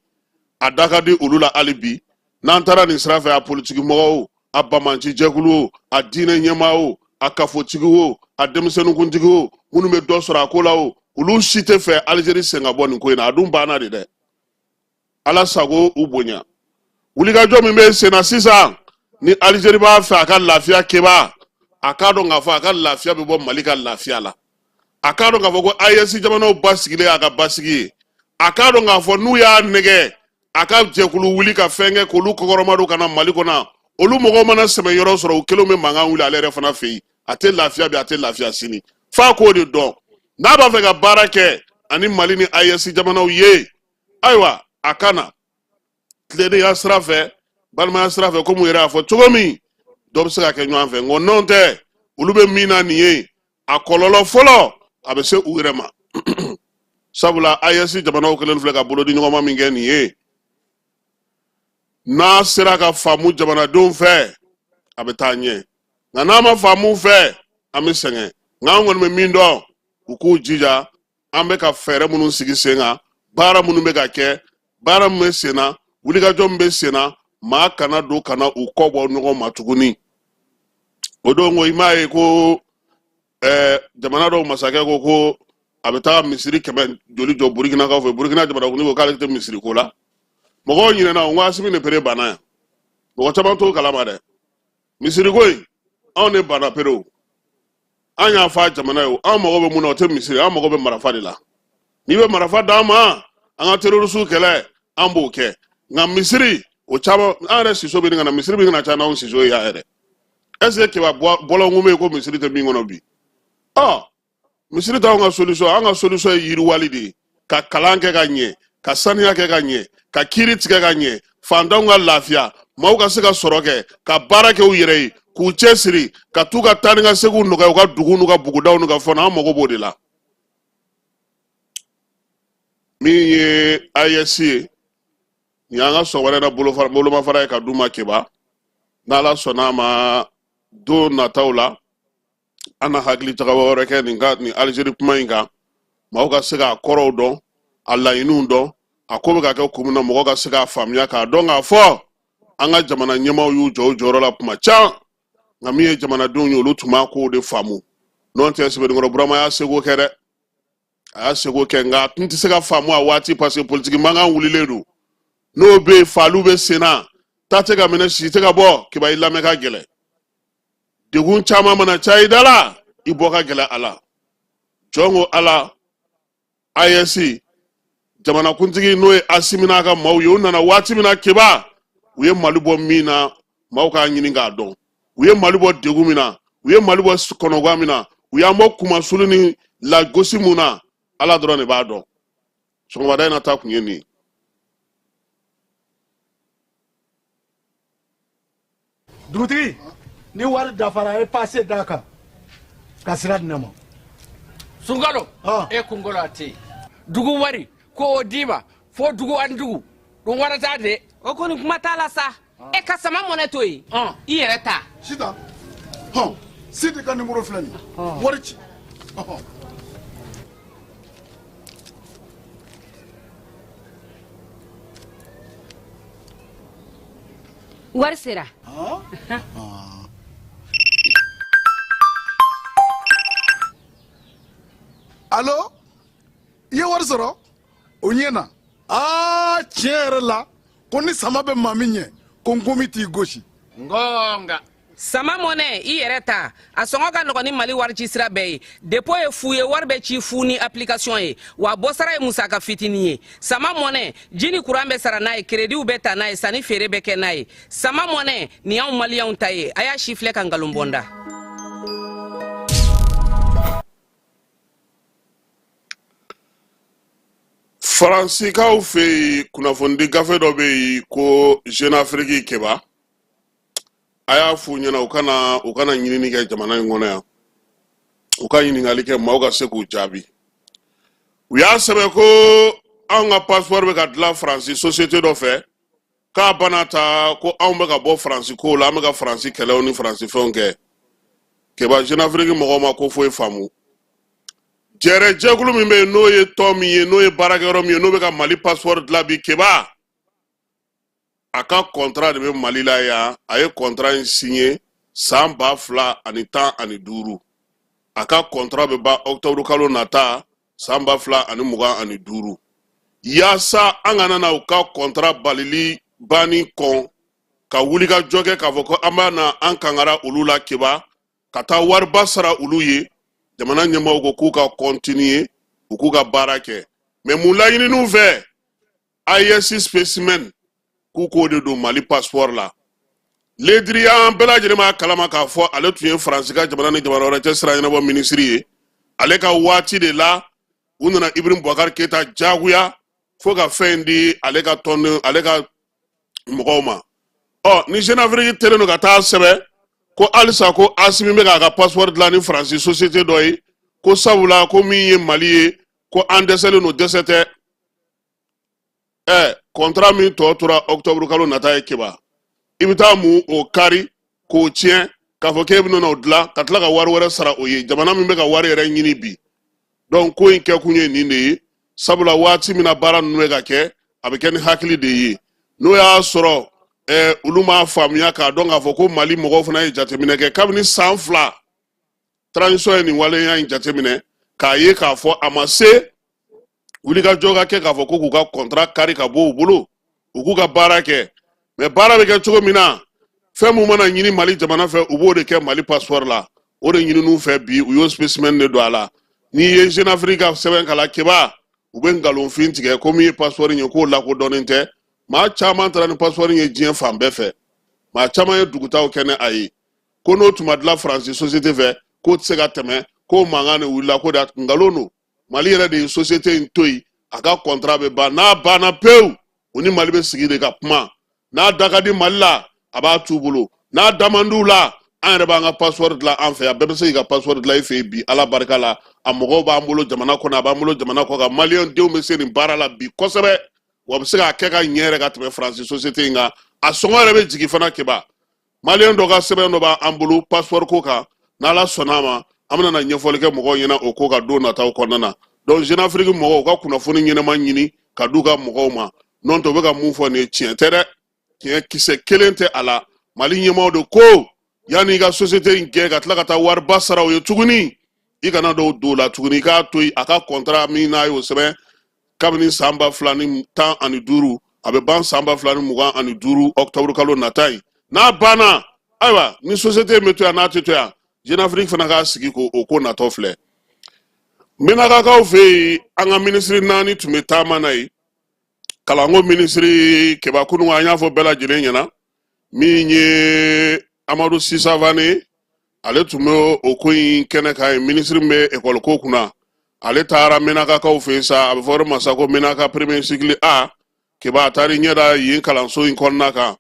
a da ka di olu la hali bi, n'an taara nin sira fɛ, a politikimɔgɔw, a banbaanci jɛkulu o, a diinɛ ɲɛmaa o, a kafotigi o, a denmisɛnninkuntigi o, minnu bɛ dɔ sɔrɔ a ko la o, olu si tɛ fɛ Alizeri sen ka bɔ nin ko in na. A dun banna de dɛ. Ala sago u bonya. Wulikajɔ min bɛ sen na sisan, ni Alizeri b'a fɛ a ka lafiya keba, a k'a dɔn k'a fɔ a ka lafiya bɛ bɔ Mali ka lafiya la. A k'a dɔn k'a fɔ ko AES jamanaw basigilen y'a ka basigi ye. A k'a dɔn k'a fɔ n'u y'a nɛgɛ a ka jɛkulu wuli ka fɛn kɛ k'olu kɔkɔrɔma don ka na Mali kɔnɔ, olu mɔgɔw mana sɛmɛ yɔrɔ sɔrɔ, u kɛlenw bɛ mankan wuli ale yɛrɛ fana fɛ yen. A tɛ lafiya bi, a tɛ lafiya sini. F'a k'o de dɔn, n'a b'a fɛ ka baara kɛ ani Mali ni AES jamanaw ye, ayiwa, a ka na tilennenya sira fɛ, balimaya sira fɛ, komi u yɛrɛ y'a fɔ cogo min, dɔ bɛ se ka kɛ ɲɔgɔn fɛ. Nka n'o tɛ, olu bɛ min na nin ye, a kɔlɔlɔ fɔlɔ a bɛ se u yɛrɛ ma, sabula AES jamanaw kɛlen filɛ ka bolodi ɲɔgɔnma min kɛ nin ye, n'a sera ka faamu jamanadenw fɛ, a bɛ taa ɲɛ, nka n'a ma faamu fɛ, an bɛ sɛgɛn. Nka an kɔni bɛ min dɔn, u k'u jija. An bɛ ka fɛɛrɛ minnu sigi sen kan, baara minnu bɛ ka kɛ, baara min bɛ sen na, wulikajɔ min bɛ sen na, maa kana don ka na u kɔ bɔ ɲɔgɔn ma tuguni. O don ko i m'a ye ko jamana dɔw masakɛ ko ko a bɛ taa misiri kɛmɛ joli jɔ Burukinakaw fɛ. Burukina jamanakuntigi ko k'ale tɛ misiri ko la. Mɔgɔw ɲinɛna. N ko Asimi de pere banna yan, mɔgɔ caman t'o kalama dɛ. Misiri ko in, anw de banna perew. An y'a fɔ a jamana ye, an mago bɛ mun na, o tɛ misiri, an mago bɛ marafa de la. N'i bɛ marafa d'an ma, an ka terorisiw kɛlɛ, an b'o kɛ. Nka misiri o caman, an yɛrɛ siso bɛ nin ka na, misiri bɛ ka na ca n'anw siso ye yan yɛrɛ. Est ce que keba bɔlɔnkun bɛ yen ko misiri tɛ min kɔnɔ bi? Ɔ misiri t'anw ka solution. An ka solution ye yiriwali de ye, ka kalan kɛ ka ɲɛ, ka saniya kɛ ka ɲɛ, ka kiiri tigɛ ka ɲɛ, fantanw ka lafiya, maaw ka se ka sɔrɔ kɛ, ka baara kɛ u yɛrɛ ye, k'u cɛsiri, ka t'u ka taa ni ka seginw nɔgɔya u ka dugu n'u ka bugudaw n'u ka fɛnw na. An mago b'o de la. Min ye AES ye, nin y'an ka sɔgɔmada in na bolomafara ye ka d'u ma keba. N'Ala sɔnna a ma, don nataw la, an na hakili jagabɔ wɛrɛ kɛ nin ka nin Alizeri kuma in kan, maaw ka se k'a kɔrɔw dɔn, a laɲiniw dɔn, a ko bɛ ka kɛ kun min na, mɔgɔ ka se k'a faamuya, k'a dɔn k'a fɔ an ka jamana ɲɛmaaw y'u jɔ u jɔyɔrɔ la kuma caman. Nka min ye jamanadenw ye, olu tun b'a kow de faamu. N'o tɛ, Sɛbɛnnikɔrɔ Burama y'a seko kɛ dɛ, a y'a seko kɛ, nka a tun tɛ se ka faamu a waati, parce que politiki mankan wulilen don. N'o bɛ yen, faliw bɛ sen na, ta tɛ ka minɛ, si tɛ ka bɔ. Kiba i lamɛn ka gɛlɛn, degun caman mana caya i da la, i bɔ ka gɛlɛn a la. Jɔn ko Ala, AES jamanakuntigi n'o ye Asimi n'a ka maaw ye, u nana waati min na keba, u ye Mali bɔ min na, maaw k'a ɲini k'a dɔn. U ye Mali bɔ degun min na, u ye Mali bɔ kɔnɔgan min na, u y'an bɔ kumasuli ni lagosi mun na, Ala dɔrɔn de b'a dɔn. Sɔgɔmada in na ta kun ye nin ye. Dugutigi, ni wari dafara, e pase d'a kan ka sira di ne ma. Sunkalo, e kunkolo a tɛ yen. Dugu wari ko o d'i ma fo dugu ani dugu ɗum warata de. O kɔni, kuma t'a la sa. E ka sama mɔnɛ to yen, i yɛrɛ ta. Sitan, hɔn, Sidi ka nimoro filɛ nin ye, wari ci. Ɔhɔn. Wari sera. Alo, i ye wari sɔrɔ? O ɲɛna. Aa, tiɲɛ yɛrɛ la, ko ni sama bɛ maa min ɲɛ, ko nkomi t'i gosi. Ngonga. Sama mɔnɛ, i yɛrɛ ta, a sɔngɔ ka nɔgɔn ni Mali warici sira bɛɛ ye. Dépôt ye fu ye, wari bɛ ci fu ni application ye, wa bɔsara ye musaka fitinin ye. Sama mɔnɛ, ji ni kuran bɛ sara n'a ye, kerediw bɛ ta n'a ye, sanni feere bɛ kɛ n'a ye. Sama mɔnɛ nin y'anw Maliyɛnw ta ye. A y'a si filɛ ka nkalon bɔ n da. Faransikaw fɛ yen, kunnafonidi gafe dɔ bɛ yen ko Jeune Afrique keba, a y'a f'u ɲɛna u kana ɲinini kɛ jamana in kɔnɔ yan, u ka ɲininkali kɛ, maaw ka se k'u jaabi. U y'a sɛbɛn ko anw ka passeport bɛ ka dilan Faransi société dɔ fɛ, k'a bana ta ko anw bɛ ka bɔ Faransi ko la, an bɛ ka Faransi kɛlɛw ni Faransi fɛnw kɛ. Keba, Jeune Afrique mɔgɔw ma ko foyi faamu. Jɛrɛ jɛkulu min bɛ yen, n'o ye tɔn min ye, n'o ye baarakɛyɔrɔ min ye, n'o bɛ ka Mali passeport dilan bi, Keba, a ka contrat de bɛ Mali la yan. A ye contrat in signé san 2015. A ka contrat bɛ ban octobre kalo nata san 2025. Yaasa an kana na u ka contrat balili banni kɔn ka wuli ka jɔ kɛ k'a fɔ ko an b'a na an kangara olu la, Keba, ka taa wariba sara olu ye, jamana ɲɛmaaw ko k'u ka continuer, u k'u ka baara kɛ. Mais mun laɲinin'u fɛ? AES spécimen, k'u k'o de don Mali passeport la. Le Drian, bɛɛ lajɛlen b'a kalama k'a fɔ ale tun ye Faransi ka jamana ni jamana wɛrɛ cɛ sira ɲɛnabɔ minisiri ye. Ale ka waati de la, u nana Ibrahim Boubacar Keita jagoya fo ka fɛn in di ale ka tɔn, ale ka mɔgɔw ma. Ɔ ni Jeune Afrique telen don ka taa sɛbɛn ko halisa ko Asimi bɛ k'a ka passeport dilan ni Faransi société dɔ ye, ko sabula ko min ye Mali ye, ko an dɛsɛlen don. Dɛsɛ tɛ. Contrat min tɔ tora octobre kalo nata ye, Keba, i bɛ taa mun o kari k'o tiɲɛ k'a fɔ k'e bɛna o dilan ka tila ka wari wɛrɛ sara o ye, jamana min bɛ ka wari yɛrɛ ɲini bi? Donc ko in kɛkun ye nin de ye, sabula waati min na baara ninnu bɛ ka kɛ, a bɛ kɛ ni hakili de ye. N'o y'a sɔrɔ olu m'a faamuya k'a dɔn k'a fɔ ko Mali mɔgɔw fana ye jateminɛ kɛ kabini san 2 transition ye nin waleya in jateminɛ k'a ye k'a fɔ a ma se wulikajɔ ka kɛ k'a fɔ ko k'u ka contrat kari ka bɔ u bolo, u k'u ka baara kɛ. Mais baara bɛ kɛ cogo min na, fɛn mun mana ɲini Mali jamana fɛ, u b'o de kɛ Mali passeport la. O de ɲinin'u fɛ bi, u y'o spécimen de don a la. N'i ye Jeune Afrique ka sɛbɛn kalan, Keba, u bɛ nkalonfin tigɛ ko min ye passeport ye, k'o lakodɔnnen tɛ. Maa caman taara ni passeport ye diɲɛ fan bɛɛ fɛ, maa caman ye dugutaw kɛ ni a ye. Ko n'o tun ma dilan Faransi société fɛ, k'o tɛ se ka tɛmɛ, k'o mankan de wulila, ko de nkalon don. Mali yɛrɛ de ye société in to yen. A ka contrat bɛ ban, n'a banna pewu, u ni Mali bɛ sigi de ka kuma. N'a da ka di Mali la, a b'a t'u bolo. N'a da man d'u la, an yɛrɛ b'an ka passeport dilan an fɛ yan. Bɛɛ bɛ se k'i ka passeport dilan i fɛ yen bi, Ala barika la. A mɔgɔw b'an bolo jamana kɔnɔ, a b'an bolo jamana kɔ kan. Maliyɛn denw bɛ se nin baara la bi kosɛbɛ, wa bɛ se k'a kɛ ka ɲɛ yɛrɛ ka tɛmɛ Faransi société in kan. A sɔngɔ yɛrɛ bɛ jigin fana, Keba. Maliyɛn dɔ ka sɛbɛn dɔ b'an bolo passeport ko kan. N'Ala sɔnna a ma, an bɛna na ɲɛfɔli kɛ mɔgɔw ɲɛna o ko kan don nataw kɔnɔna na. Donc Jeune Afrique mɔgɔw ka kunnafoni ɲɛnama ɲini ka d'u ka mɔgɔw ma. N'o tɛ, u bɛ ka mun fɔ nin ye, tiɲɛ tɛ dɛ, tiɲɛ kisɛ kelen tɛ a la. Mali ɲɛmaaw de ko yanni i ka société in gɛn ka tila ka taa wariba sara o ye tuguni, i kana dɔw don o la tuguni, i k'a to yen. A ka contrat min n'a y'o sɛbɛn kabini san 2015, a bɛ ban san 2025 octobre kalo nata in. N'a banna, ayiwa, ni société in bɛ to yan, n'a tɛ to yan, Jeune Afrique fana k'a sigi ko o ko natɔ filɛ. Menakakaw fɛ yen, an ka minisiri 4 tun bɛ taama na yen. Kalanko minisiri, Keba, kunun an y'a fɔ bɛɛ lajɛlen ɲɛna, min ye Amadu Sisavane, ale tun bɛ o ko in kɛnɛ kan yen. Minisiri min bɛ ekɔli ko kunna, ale taara Menakakaw fɛ yen sa. A bɛ fɔ yɔrɔ ma sa ko Menaka premier cycle A. Keba, a taara ɲɛ da yen kalanso in kɔnɔna kan.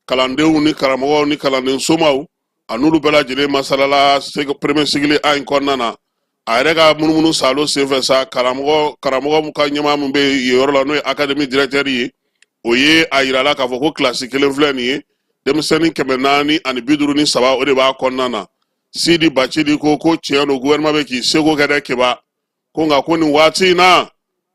Kalandenw ni karamɔgɔw ni kalanden somaw, a n'olu bɛɛ lajɛlen masalala premier cycle A in kɔnɔna na. A yɛrɛ ka munumunu salo senfɛ sa, karamɔgɔ ka ɲɛmaa min bɛ yen yɔrɔ la, n'o ye académie directeur ye, o ye a yira la k'a fɔ ko kilasi kelen filɛ nin ye, denmisɛnnin 453, o de b'a kɔnɔna na. Sidi Bacili ko tiɲɛ don, gouvernement bɛ k'i seko kɛ dɛ, Keba. Ko nka ko nin waati in na,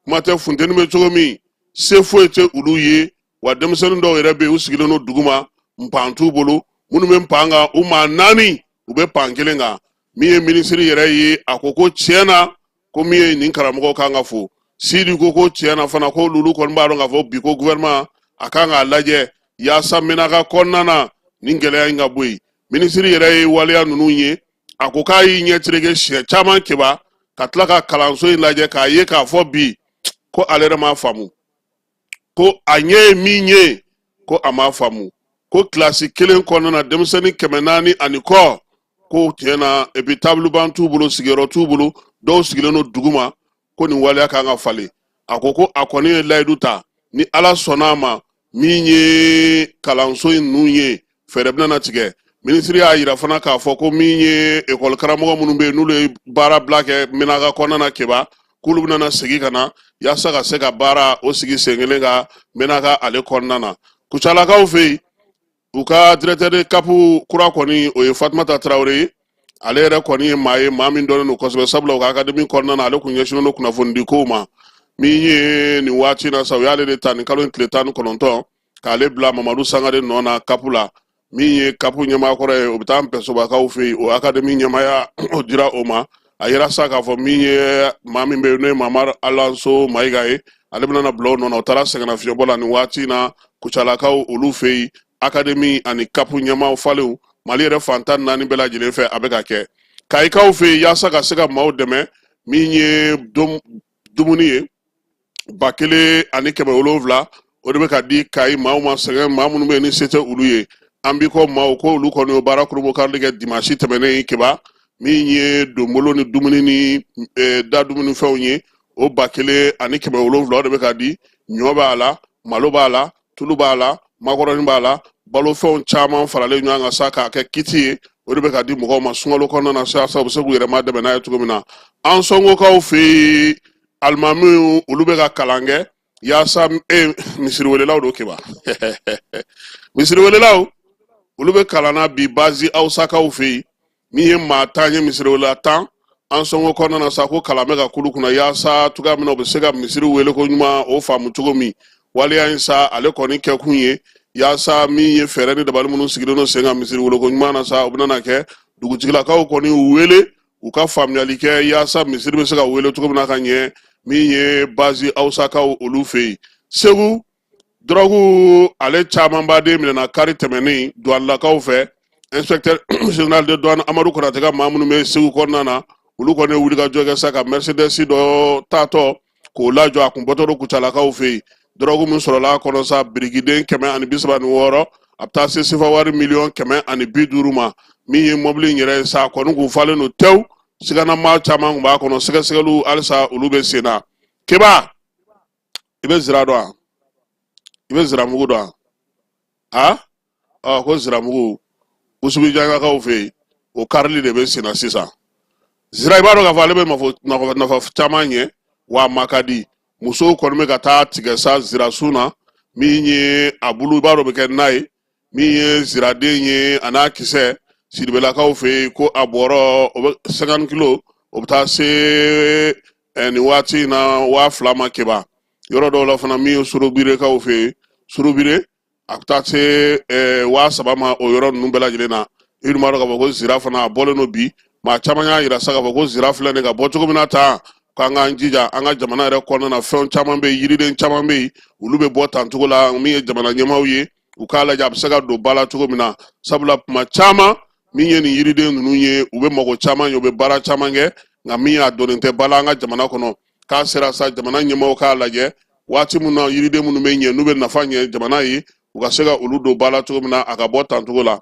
kuma tɛ, funteni bɛ cogo min, se foyi tɛ olu ye. Wa denmisɛnnin dɔw yɛrɛ bɛ yen, u sigilen don duguma, npan t'u bolo. Minnu bɛ npan kan, u maa 4, u bɛ pan kelen kan. Min ye minisiri yɛrɛ ye, a ko tiɲɛ na, ko min ye nin karamɔgɔw kan ka fo. Sidi ko tiɲɛ na fana, ko olu kɔni b'a dɔn k'a fɔ bi ko gouvernement a kan k'a lajɛ yaasa Menaka kɔnɔna na, nin gɛlɛya in ka bɔ yen. Minisiri yɛrɛ ye waleya ninnu ye, a ko k'a y'i ɲɛ tereke siɲɛ caman, Keba, ka tila ka kalanso in lajɛ k'a ye k'a fɔ bi ko ale yɛrɛ m'a faamu, ko a ɲɛ ye min ye, ko a m'a faamu, ko kilasi kelen kɔnɔna na, denmisɛnnin 400 ani kɔ, ko tiɲɛ na, et puis tabuluban t'u bolo, sigiyɔrɔ t'u bolo, dɔw sigilen don duguma, ko nin waleya kan ka falen. A ko a kɔni ye layidu ta, ni Ala sɔnna a ma, min ye kalanso in ninnu ye, fɛɛrɛ bɛna na tigɛ. Minisiri y'a yira fana k'a fɔ ko min ye ekɔli karamɔgɔ minnu bɛ yen, n'olu ye baara bila kɛ Menaka kɔnɔna na, Keba, K'olu bɛna segin ka na yaasa ka se ka baara o sigi sen kelen kan Menaka ale kɔnɔna na. Kucalakaw fɛ yen, u ka directeur de CAP kura kɔni, o ye Fatumata Tarawele ye. Ale yɛrɛ kɔni ye maa ye, maa min dɔnnen don kosɛbɛ, sabula u ka akademi kɔnɔna na, ale kun ɲɛsinnen don kunnafonidi kow ma. Min ye nin waati na sa, u y'ale de ta nin kalo in tile 19 k'ale bila Mamadu Sangare nɔ na CAP la. Min ye CAP ɲɛmaa kɔrɔ ye, o bɛ taa Npɛsobakaw fɛ yen, o akademi ɲɛmaaya o dira o ma. A yira sa k'a fɔ min ye maa min bɛ yen, n'o ye Mamadu Alanso Mayiga ye, ale bɛna na bila o nɔ na. O taara sɛgɛnnafiɲɛbɔ la nin waati in na Kucalakaw olu fɛ yen. Akademi ani CAP ɲɛmaaw falenw Mali yɛrɛ fan 14 bɛɛ lajɛlen fɛ, a bɛ ka kɛ Kayikaw fɛ yen yaasa ka se ka maaw dɛmɛ. Min ye dumuni ye, 1700, o de bɛ ka di Kayi maaw ma, sɛgɛn maa minnu bɛ yen ni se tɛ olu ye. An bi kɔ maaw ko olu kɔni o baara kurunbonkarili kɛ dimansi tɛmɛnen in. Keba, min ye donbolo ni dumuni ni da dumunifɛnw ye, o 1700, o de bɛ ka di. Ɲɔ b'a la, malo b'a la, tulu b'a la, makɔrɔni b'a la, balofɛnw caman faralen ɲɔgɔn kan sa k'a kɛ kiti ye, o de bɛ ka di mɔgɔw ma sunkalo kɔnɔna na sa, u bɛ se k'u yɛrɛ ma dɛmɛ n'a ye cogo min na. An sɔngokaw fɛ yen, alimamiw olu bɛ ka kalan kɛ yaasa misiriwelelaw don. Keba, misiriwelelaw olu bɛ kalan na bi Bazi Awusakaw fɛ yen. Min ye maa 10 ye, misiriwelela 10, an sɔngo kɔnɔna na sa, ko kalan bɛ ka k'olu kunna yaasa cogoya min na u bɛ se ka misiri wele ko ɲuman o faamu cogo min. Waleya in sa, ale kɔni kɛkun ye yaasa min ye fɛɛrɛ ni dabali minnu sigilen don sen kan misiri weleko ɲuman na sa, o bɛna kɛ dugutigilakaw kɔni wele u ka faamuyali kɛ yaasa misiri bɛ se ka wele cogo min na ka ɲɛ. Min ye Bazi Awusakaw olu fɛ yen. Segu, dɔrɔgu ale camanba de minɛna kari tɛmɛnen duwanilakaw fɛ. Inspecteur général de douane Amadu Konate ka maa minnu bɛ Segu kɔnɔna na, olu kɔni ye wulikajɔ kɛ sa ka Mercedes dɔ taatɔ k'o lajɔ. A kun bɔtɔ don Kucalakaw fɛ yen. Dɔrɔgu min sɔrɔla a kɔnɔ sa, birikiden 136, a bɛ taa se sefa wari miliyɔn 150 ma. Min ye mɔbili in yɛrɛ ye sa, a kɔni kun falen don tewu, siganamaa caman kun b'a kɔnɔ. Sɛgɛsɛgɛliw halisa olu bɛ sen na. Keba, i bɛ zira dɔn wa? I bɛ ziramugu dɔn wa? A ko ziramugu, Usubijangakaw fɛ yen, o karili de bɛ sen na sisan. Zira, i b'a dɔn k'a fɔ ale bɛ nafa caman ɲɛ, wa a ma ka di. Musow kɔni bɛ ka taa tigɛ sa zirasun na. Min ye a bulu, i b'a dɔn o bɛ kɛ na ye. Min ye ziraden ye, a n'a kisɛ, Sidibelakaw fɛ yen, ko a bɔrɔ o bɛ 50 kilo, o bɛ taa se nin waati in na 2000 ma. Keba, yɔrɔ dɔw la fana, min ye Sorobirekaw fɛ yen, Sorobire, a bɛ taa se 3000 ma o yɔrɔ ninnu bɛɛ lajɛlen na. I dun b'a dɔn k'a fɔ ko zira fana a bɔlen don bi. Maa caman y'a yira sa k'a fɔ ko zira filɛ nin ka bɔ cogo min na tan, k'an k'an jija an ka jamana yɛrɛ kɔnɔna na. Fɛn caman bɛ yen, yiriden caman bɛ yen, olu bɛ bɔ tan cogo la. Min ye jamana ɲɛmaaw ye, u k'a lajɛ a bɛ se ka don ba la cogo min na, sabula tuma caman min ye nin yiriden ninnu ye, u bɛ mago caman ye, u bɛ baara caman kɛ, nka min y'a donnen tɛ ba la an ka jamana kɔnɔ. K'a sera sa jamana ɲɛmaaw k'a lajɛ waati min na yiriden minnu bɛ ɲɛ, n'u bɛ nafa ɲɛ jamana ye, u ka se ka olu don ba la cogo min na, a ka bɔ tan cogo la.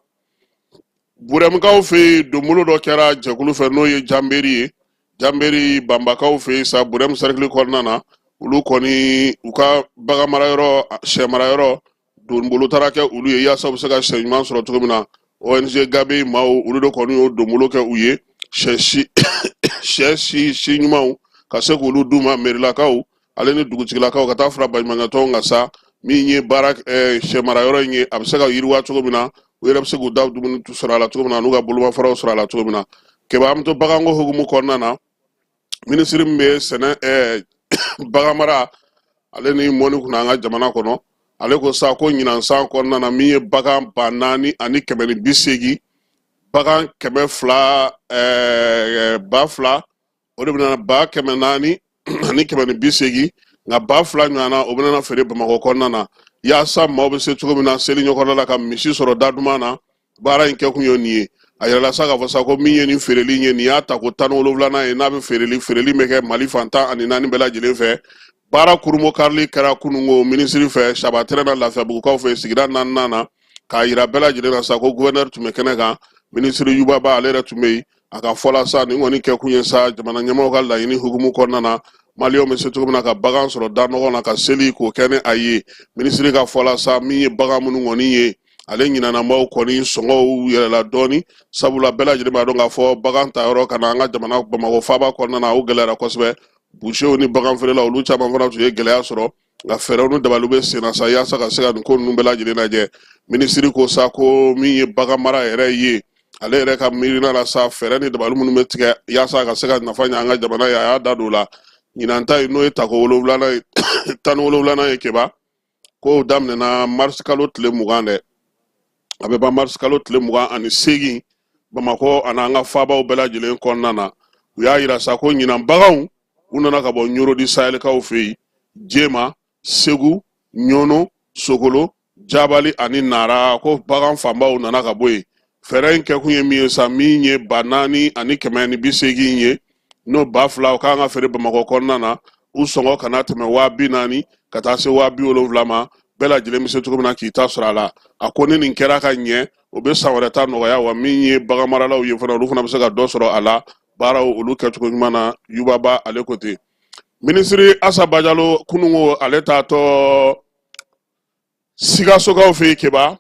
Burɛmukaw fɛ yen, donbolo dɔ kɛra jɛkulu fɛ, n'o ye Janberi ye. Janberi Banbakaw fɛ yen sa, Burɛmu sɛrikili kɔnɔna na, olu kɔni u ka bagan marayɔrɔ, sɛ marayɔrɔ, donbolo taara kɛ olu ye yaasa u bɛ se ka sɛ ɲuman sɔrɔ cogo min na. ONG Gabe maaw, olu de kɔni y'o donbolo kɛ u ye, sɛ si sɛ si si ɲumanw ka se k'olu d'u ma, merilakaw ale ni dugutigilakaw, ka taa fara baɲumankɛtɔnw kan sa. Min ye baara sɛ marayɔrɔ in ye, a bɛ se ka yiriwa cogo min na, u yɛrɛ bɛ se k'u da dumuni sɔrɔ a la cogo min na, n'u ka bolomafaraw sɔrɔ a la cogo min na. Keba, an bɛ to baganko hukumu kɔnɔna na. Minisiri min bɛ sɛnɛ, baganmara ale ni mɔni kunna an ka jamana kɔnɔ, ale ko sa ko ɲinan san kɔnɔna na, min ye bagan 4180, bagan 200, 2000, o de bɛna 4180, nka 2000 ɲɔgɔnna, o bɛna feere Bamakɔ kɔnɔna na, yaasa maaw bɛ se cogo min na seli ɲɛkɔrɔla la ka misi sɔrɔ da duman na. Baara in kɛkun ye nin ye. A yirala sa k'a fɔ sa ko min ye nin feereli ye, nin y'a tako 17nan ye n'a bɛ feereli bɛ kɛ Mali fan 14 bɛɛ lajɛlen fɛ. Baara kurunbonkarili kɛra kununko minisiri fɛ Saba tɛrɛn na Lafiyabugukaw fɛ sigida naaninan na, k'a yira bɛɛ lajɛlen na sa ko guvɛnɛri tun bɛ kɛnɛ kan, minisiri Yuba Ba ale yɛrɛ tun bɛ yen. A ka fɔ la sa, nin kɔni kɛkun ye sa jamana ɲɛmaaw ka laɲini hukumu kɔnɔna na, maliyɛnw bɛ se cogo min na ka bagan sɔrɔ da nɔgɔ na ka seli k'o kɛ ni a ye. Minisiri ka fɔ la sa, min ye bagan minnu kɔni ye, ale ɲinanamaw kɔni sɔngɔw yɛlɛla dɔɔni, sabula bɛɛ lajɛlen b'a dɔn k'a fɔ bagan ta yɔrɔ ka na an ka jamana Bamakɔ faaba kɔnɔna na, o gɛlɛyara kosɛbɛ. Busew ni baganfeerelaw, olu caman fana tun ye gɛlɛya sɔrɔ, nka fɛɛrɛw ni dabaliw bɛ sen na sa yaasa ka se ka nin ko ninnu bɛɛ lajɛlen lajɛ. Minisiri ko sa ko min ye bagan mara yɛrɛ ye, ale yɛrɛ ka miirina la sa, fɛɛrɛ ni dabali minnu bɛ tigɛ yaasa ka se ka nafa ɲɛ an ka jamana ye, a y'a da don o la. Ɲinan ta in, n'o ye tako wolonwulanan ye, 17nan ye, Keba, kow daminɛna marisi kalo tile 20 dɛ, a bɛ ban marisi kalo tile 28, Bamakɔ ani an ka faabaw bɛɛ lajɛlen kɔnɔna na. U y'a yira sa ko ɲinan baganw, u nana ka bɔ Ɲoro di Sahɛlikaw fɛ yen, Jema, Segu, Ɲɔnɔ, Sokolo, Jabali ani Nara, ko bagan fanbaw nana ka bɔ yen. Fɛɛrɛ in kɛkun ye min ye sa, min ye 4180 ye, n'o 2000 o kan ka feere Bamakɔ kɔnɔna na, u sɔngɔ kana tɛmɛ 40.000 ka taa se 70.000 ma, bɛɛ lajɛlen bɛ se cogo min na k'i ta sɔrɔ a la. A ko ni nin kɛra ka ɲɛ, o bɛ san wɛrɛ ta nɔgɔya, wa min ye baganmaralaw ye fana, olu fana bɛ se ka dɔ sɔrɔ a la baaraw olu kɛcogo ɲuman na. Yubaba ale ko ten. Minisiri Asa Bajalo, kununko ale taatɔ Sikasokaw fɛ yen, Keba,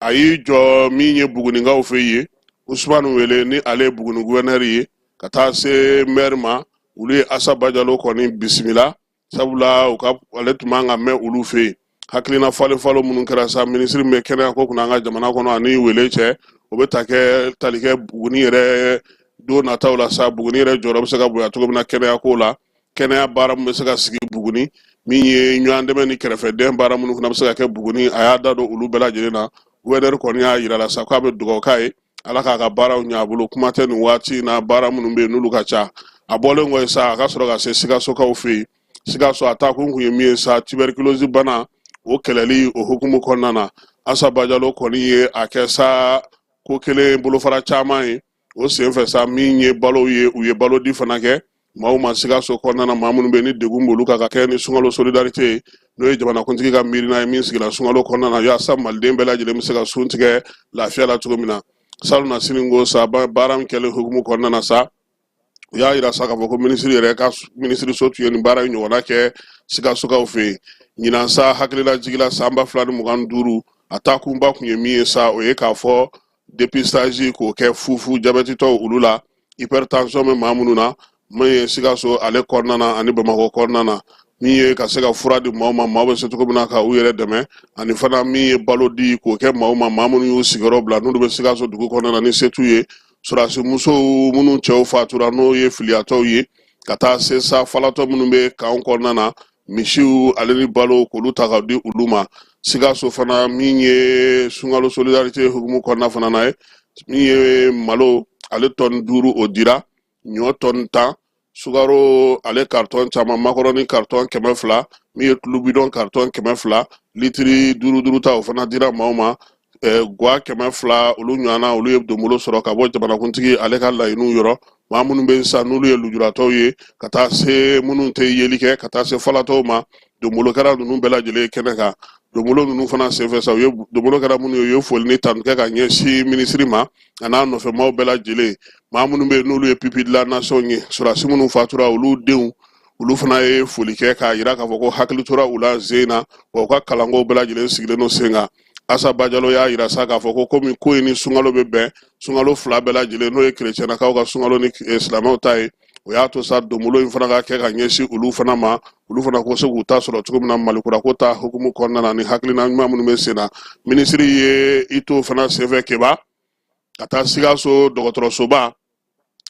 a y'i jɔ min ye Bugunikaw fɛ yen, Usumani Wele ni ale ye Buguni guvɛnɛri ye, ka taa se mɛri ma, olu ye Asa Bajalo kɔni bisimila, sabula u ka ale tun man ka mɛn olu fɛ yen. Hakilina falen falen minnu kɛra sa, minisiri min bɛ kɛnɛya ko kunna an ka jamana kɔnɔ ani Wele cɛ, o bɛ ta kɛ tali kɛ Buguni yɛrɛ don nataw la sa, Buguni yɛrɛ jɔyɔrɔ bɛ se ka bonya cogo min na kɛnɛya ko la, kɛnɛya baara min bɛ se ka sigi Buguni, min ye ɲɔgɔn dɛmɛ ni kɛrɛfɛdɛn baara minnu fana bɛ se ka kɛ Buguni, a y'a da don olu bɛɛ lajɛlen na. Guvɛnɛri kɔni y'a yira la sa k'a bɛ dugawu k'a ye, Ala k'a ka baaraw ɲɛ a bolo, kuma tɛ nin waati in na, baara minnu bɛ yen n'olu ka ca. A bɔlen kɔ yen sa, a ka sɔrɔ ka se Sikasokaw fɛ yen. Sikaso, a taakun kun ye min ye sa, tuberculose bana o kɛlɛli o hukumu kɔnɔna na, Asa Bajalo kɔni ye a kɛ sa ko kelen bolofara caman ye o senfɛ sa. Min ye balow ye, u ye balo di fana kɛ maaw ma Sikaso kɔnɔna na, maa minnu bɛ ni degun b'olu kan, ka kɛ ni sunkalo solidarité ye, n'o ye jamanakuntigi ka miirina ye min sigira sunkalo kɔnɔna na, yaasa maliden bɛɛ lajɛlen bɛ se ka sun tigɛ lafiya la cogo min na. Salon na sini ko sa, baara min kɛlen hukumu kɔnɔna na sa, u y'a yira sa k'a fɔ ko minisiri yɛrɛ ka minisiriso tun ye nin baara in ɲɔgɔnna kɛ Sikasokaw fɛ yen. Ɲinan sa, hakililajigin la, san 2025, a taakunba kun ye min ye sa, o ye k'a fɔ dépistage k'o kɛ fufu jabɛtitɔw olu la, hypertension bɛ maa minnu na, min ye Sikaso ale kɔnɔna na ani Bamakɔ kɔnɔna na, min ye ka se ka fura di maaw ma, maaw bɛ se cogo min na ka u yɛrɛ dɛmɛ, ani fana min ye balo di k'o kɛ maaw ma, maa minnu y'u sigiyɔrɔ bila, n'olu bɛ Sikaso dugu kɔnɔna na ni se t'u ye, sɔrɔdasi musow minnu cɛw fatura n'o ye filiyatɔw ye, ka taa se sa falatɔ minnu bɛ kan kɔnɔna na, misiw ale ni balo k'olu ta ka di olu ma. Sikaso fana, min ye sunkalo solidarité hukumu kɔnɔna fana na ye, min ye malo ale tɔni 5 o dira, ɲɔ tɔni 10, sukaro ale karitɔn caman, makɔrɔni karitɔn 200, min ye tulu bidɔn karitɔn 200, litiri duuru duuru ta, o fana dira maaw ma. Gwa 200 olu ɲɔgɔnna, olu ye donbolo sɔrɔ ka bɔ jamanakuntigi ale ka laɲiniw yɔrɔ. Maa minnu bɛ sa n'olu ye lujuratɔw ye, ka taa se minnu tɛ yeli kɛ, ka taa se falatɔw ma, donbolo kɛra ninnu bɛɛ lajɛlen kɛnɛ kan. Donbolo ninnu fana senfɛ sa, u ye donbolo kɛra minnu ye, u ye foli ni tanu kɛ ka ɲɛsin minisiri ma a n'a nɔfɛmaaw bɛɛ lajɛlen. Maa minnu bɛ yen n'olu ye pupilles de la nation ye, sɔrɔdasi minnu fatura, olu denw, olu fana ye foli kɛ k'a yira k'a fɔ ko hakili tora u la sen na, wa u ka kalanko bɛɛ lajɛlen sigilen don sen kan. Asa Bajalo y'a yira sa k'a fɔ ko komi ko in ni sunkalo bɛ bɛn, sunkalo fila bɛɛ lajɛlen, n'o ye kerecɛnnakaw ka sunkalo ni silamɛw ta ye, o y'a to sa donbolo in fana ka kɛ ka ɲɛsin olu fana ma, olu fana ko se k'u ta sɔrɔ cogo min na malikura ko ta hukumu kɔnɔna na ni hakilina ɲuman minnu bɛ sen na. Minisiri ye i t'o fana senfɛ, Keba, ka taa Sikaso dɔgɔtɔrɔsoba,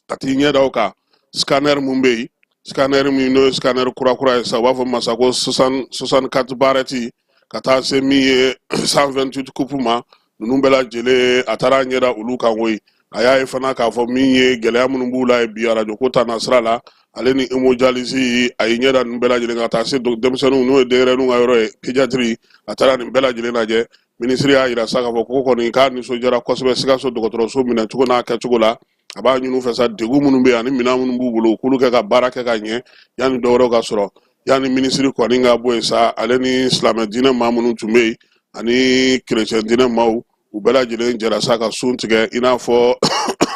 ka t'i ɲɛ da o kan, scanner mun bɛ yen, scanner min n'o ye scanner kura kura ye sa, u b'a fɔ masa ko 64 barrettes, ka taa se min ye 128 coupes ma, ninnu bɛɛ lajɛlen, a taara ɲɛ da olu kan koyi. A y'a ye fana k'a fɔ min ye gɛlɛya minnu b'u la bi arajo ko ta nasira la, ale ni hémodialyse, a ye ɲɛ da ninnu bɛɛ lajɛlen, ka taa se denmisɛnninw, n'o ye denyɛrɛninw ka yɔrɔ ye, pédiatrie, a taara nin bɛɛ lajɛlen lajɛ. Minisiri y'a yira sa k'a fɔ ko kɔni k'a nisɔndiyara kosɛbɛ Sikaso dɔgɔtɔrɔso minɛcogo n'a kɛcogo la. A b'a ɲini u fɛ sa, degun minnu bɛ yen ani minɛn minnu b'u bolo, u k'olu kɛ ka baara kɛ ka ɲɛ yanni dɔwɛrɛw ka sɔrɔ. Yanni minisiri kɔni ka bɔ yen sa, ale ni silamɛ diinɛ maa minnu tun bɛ yen ani kerecɛn diinɛ maaw, u bɛɛ lajɛlen jɛra sa ka sun tigɛ i n'a fɔ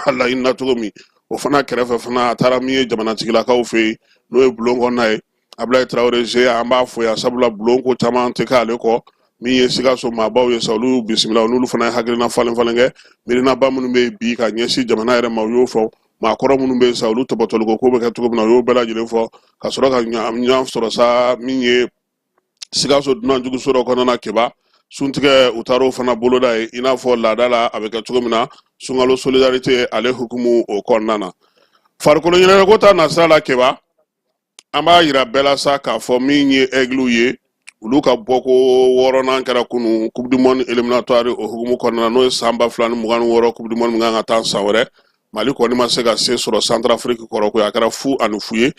a laɲinina cogo min. O fana kɛrɛfɛ fana, a taara min ye jamanatigilakaw fɛ yen, n'o ye bulon kɔnɔna ye, Abulayi Tarawele ze, an b'a fo yan, sabula bulon ko caman tɛ k'ale kɔ. Min ye Sikaso maabaw ye sa, olu y'u bisimila, n'olu fana ye hakilina falen falen kɛ, miirinaba minnu bɛ yen bi ka ɲɛsin jamana yɛrɛ ma, u y'o fɔ. Maakɔrɔ minnu bɛ yen sa, olu tɔpɔtɔliko ko bɛ kɛ cogo min na, u y'o bɛɛ lajɛlen fɔ ka sɔrɔ ka ɲɔgɔn sɔrɔ sa min ye Sikaso dunanjiginso dɔ kɔnɔna na. Keba, suntigɛ u taara o fana boloda ye, i n'a fɔ laada la a bɛ kɛ cogo min na sunkalo solidarité ale hukumu o kɔnɔna na. Farikolo ɲɛnajɛko ta nasira la, Keba, an b'a yira bɛɛ la sa k'a fɔ min ye Aigles ye, olu ka bɔko wɔɔrɔnan kɛra kunu Coupe du monde éliminatoire o hukumu kɔnɔna na, n'o ye san 2026 Coupe du monde min kan ka taa san wɛrɛ. Mali kɔni ma se ka se sɔrɔ Centrafrique kɔrɔ ko a kɛra 0-0 ye.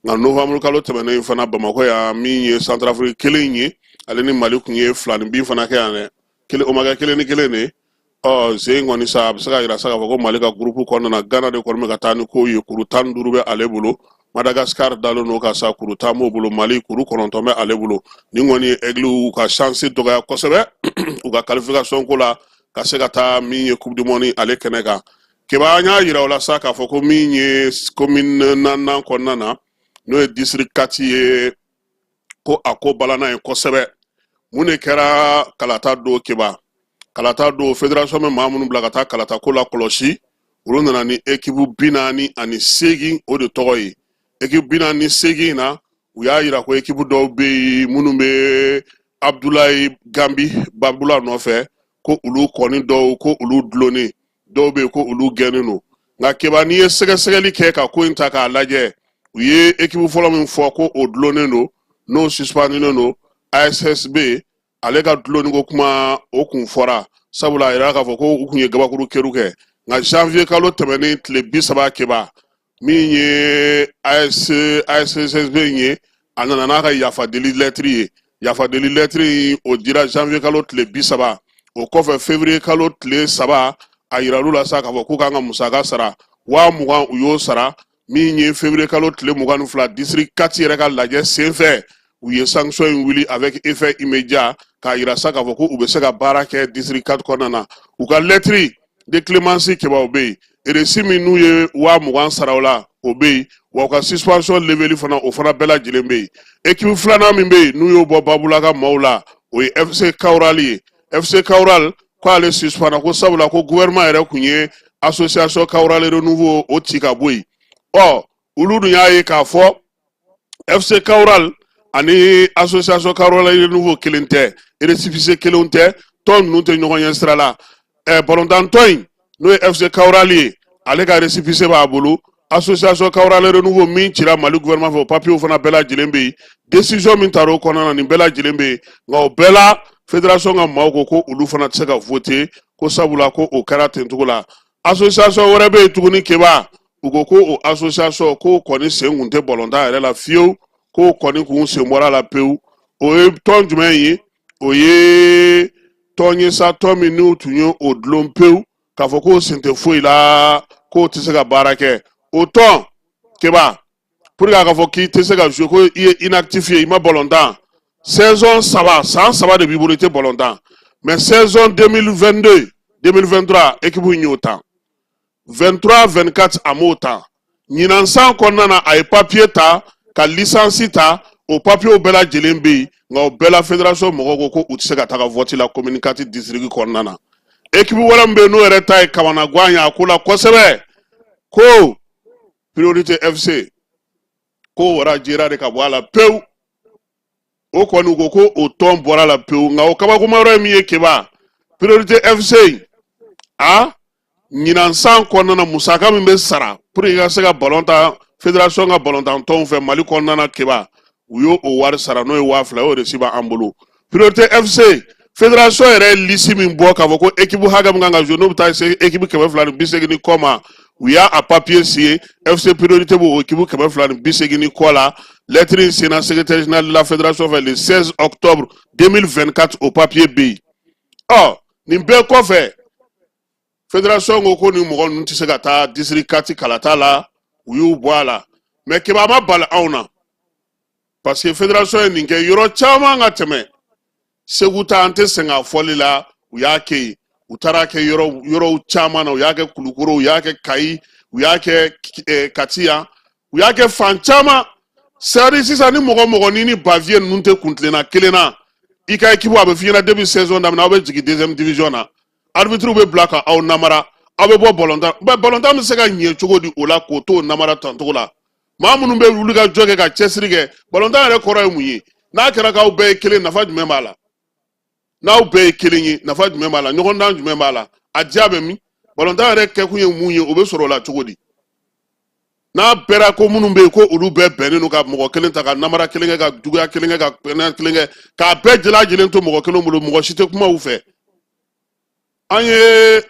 Nka novembre kalo tɛmɛnen in fana, Bamakɔ yan, min ye Centrafrique kelen ye, ale ni Mali kun ye fila ni bin fana kɛ yan dɛ, kelen o ma kɛ 1-1 de. Ɔ sen kɔni sa, a bɛ se ka yira sa k'a fɔ ko Mali ka groupe kɔnɔna na, Ghana de kɔni bɛ ka taa ni kow ye, kuru 15 bɛ ale bolo. Madagascar dalen don ka sa, kuru 10 b'o bolo. Mali, kuru 9 bɛ ale bolo. Nin kɔni ye Aigles ka chance dɔgɔya kosɛbɛ u ka qualification ko la ka se ka taa min ye Coupe du monde ale kɛnɛ kan. Keba, an y'a yira o la sa k'a fɔ ko min ye commune naaninan kɔnɔna na, n'o ye district 4 ye, ko a ko balana ye kosɛbɛ. Mun de kɛra kalata don, Keba? Kalata don, fédération bɛ maa minnu bila ka taa kalata ko la kɔlɔsi, olu nana ni équipe 48 o de tɔgɔ ye. Équipe 48 na, u y'a yira ko équipe dɔw bɛ yen minnu bɛ Abdulayi Gambi Babula nɔfɛ, ko olu kɔni dɔw ko olu dulonnen, dɔw bɛ yen ko olu gɛnnen don. Nka Keba, n'i ye sɛgɛsɛgɛli kɛ ka ko in ta k'a lajɛ, u ye équipe fɔlɔ min fɔ ko o dulonnen don, n'o suspendunen don, ASSB, ale ka dulonni ko kuma o kun fɔra, sabula a yira k'a fɔ ko u kun ye gabakuru keru kɛ. Nka janvier kalo tɛmɛnen tile 30, Keba, min ye AS ASSB in ye, a nana n'a ka yafadeli lɛtiri ye. Yafadeli lɛtiri in, o dira janvier kalo tile 30. O kɔfɛ, février kalo tile 3, a yiral'u la sa k'a fɔ k'u kan ka musaka sara 20,000, u y'o sara. Min ye février kalo tile 22, district 4 yɛrɛ ka lajɛ senfɛ, u ye sanction in wuli avec effet immédiat, k'a yira sa k'a fɔ ko u bɛ se ka baara kɛ district 4 kɔnɔna na. U ka lettre de clémence, Keba, o bɛ yen. Reçu min n'u ye 20,000 sara o la, o bɛ yen. Wa u ka suspension leveli fana, o fana bɛɛ lajɛlen bɛ yen. Équipe filanan min bɛ yen n'u y'o bɔ Babula ka maaw la, o ye FC Kawral ye. FC Kawral ko ale suspendra ko sabula ko gouvernement yɛrɛ kun ye association Kawral Renouveau o ci ka bɔ yen. Ɔ olu dun y'a ye k'a fɔ FC Kawral ani association Kawral Renouveau kelen tɛ, récépissé kelenw tɛ, tɔn ninnu tɛ ɲɔgɔn ɲɛ sira la. Balontan tɔn in, n'o ye FC Kawral ye, ale ka récépissé b'a bolo. Association Kawral Renouveau min cira Mali gouvernement fɛ, o papiyew fana bɛɛ lajɛlen bɛ yen. Décision min taara o kɔnɔna na, nin bɛɛ lajɛlen bɛ yen. Nka o bɛɛ la, fédération ka maaw ko ko olu fana tɛ se ka voter, ko sabula ko o kɛra ten cogo la. Association wɛrɛ bɛ yen tuguni, Keba, u ko ko o association k'o kɔni sen kun tɛ balontan yɛrɛ la fiyewu, k'o kɔni kun sen bɔra a la pewu. O ye tɔn jumɛn ye? O ye tɔn ye sa, tɔn min n'u tun ye o dulon pewu k'a fɔ k'o sen tɛ foyi la, k'o tɛ se ka baara kɛ. O tɔn, Keba, pour que a ka fɔ k'i tɛ se ka jouer, ko i ye inactif ye, i ma balontan saison 3, san 3 de b'i bolo i tɛ balontan. Mais saison 2022 2023, équipe in y'o ta. 23 24, a m'o ta. Ɲinan san kɔnɔna na, a ye papier ta ka licence ta, o papiyew bɛɛ lajɛlen bɛ yen. Nka o bɛɛ la, fédération mɔgɔw ko ko u tɛ se ka taga vote la commune 4 district kɔnɔna na. Équipe wɛrɛ min bɛ yen, n'o yɛrɛ ta ye kamanagan ye a ko la kosɛbɛ, ko Priorité FC, ko radiera de ka bɔ a la pewu. O kɔni ko ko o tɔn bɔra la pewu. Nka o kabakoma yɔrɔ ye min ye, Keba, Priorité FC a ɲinan san kɔnɔna na, musaka min bɛ sara pour que i ka se ka balon tan fédération ka balontan tɔnw fɛ Mali kɔnɔna na, Keba, u y'o o wari sara, n'o ye 2000 ye. O reçu b'an bolo. Priorité FC, fédération yɛrɛ ye liste min bɔ k'a fɔ ko équipe hakɛ min kan ka jouer, n'o bɛ taa se équipe 280 ni kɔ ma, u y'a a papier signé. FC Priorité b'o équipe 280 ni kɔ la. Lettre in signéna secrétaire général de la fédération fɛ le 16 octobre 2024, o papier bɛ yen. Ɔ nin bɛɛ kɔfɛ, fédération ko ko nin mɔgɔ ninnu tɛ se ka taa district 4 kalata la, u y'u bɔ a la. Mais Keba, a ma bali anw na, parce que fédération ye nin kɛ yɔrɔ caman ka tɛmɛ. Segu ta, an tɛ sɛgɛn a fɔli la, u y'a kɛ yen. U taara kɛ yɔrɔ yɔrɔw caman na, u y'a kɛ Kulukoro, u y'a kɛ Kayi, u y'a kɛ Kati yan, u y'a kɛ fan caman. C'est-à-dire sisan, ni mɔgɔ mɔgɔ ni Bavieux ninnu tɛ kuntilenna kelen na, i ka équipe, a bɛ f'i ɲɛna depuis saison daminɛ, aw bɛ jigin deuxième division na. Arbitre bɛ bila ka aw namara, Aw bɛ bɔ balontan bɛɛ, balontan bɛ se ka ɲɛ cogo di o la k'o t'o namara tancogo la? Maa minnu bɛ wuli ka jɔ kɛ ka cɛsiri kɛ, balontan yɛrɛ kɔrɔ ye mun ye? N'a kɛra k'aw bɛɛ ye kelen, nafa jumɛn b'a la? N'aw bɛɛ ye kelen ye, nafa jumɛn b'a la? Ɲɔgɔndan jumɛn b'a la? A diya bɛ min? Balontan yɛrɛ kɛkun ye mun ye? O bɛ sɔrɔ o la cogo di? N'a bɛra ko minnu bɛ yen ko olu bɛɛ bɛnnen don ka mɔgɔ kelen ta, ka namara kelen kɛ, ka juguya kelen kɛ, ka pɛnɛ kelen kɛ, k'a bɛɛ lajɛlen to mɔgɔ kelen bolo, mɔgɔ si tɛ kuma u fɛ. An ye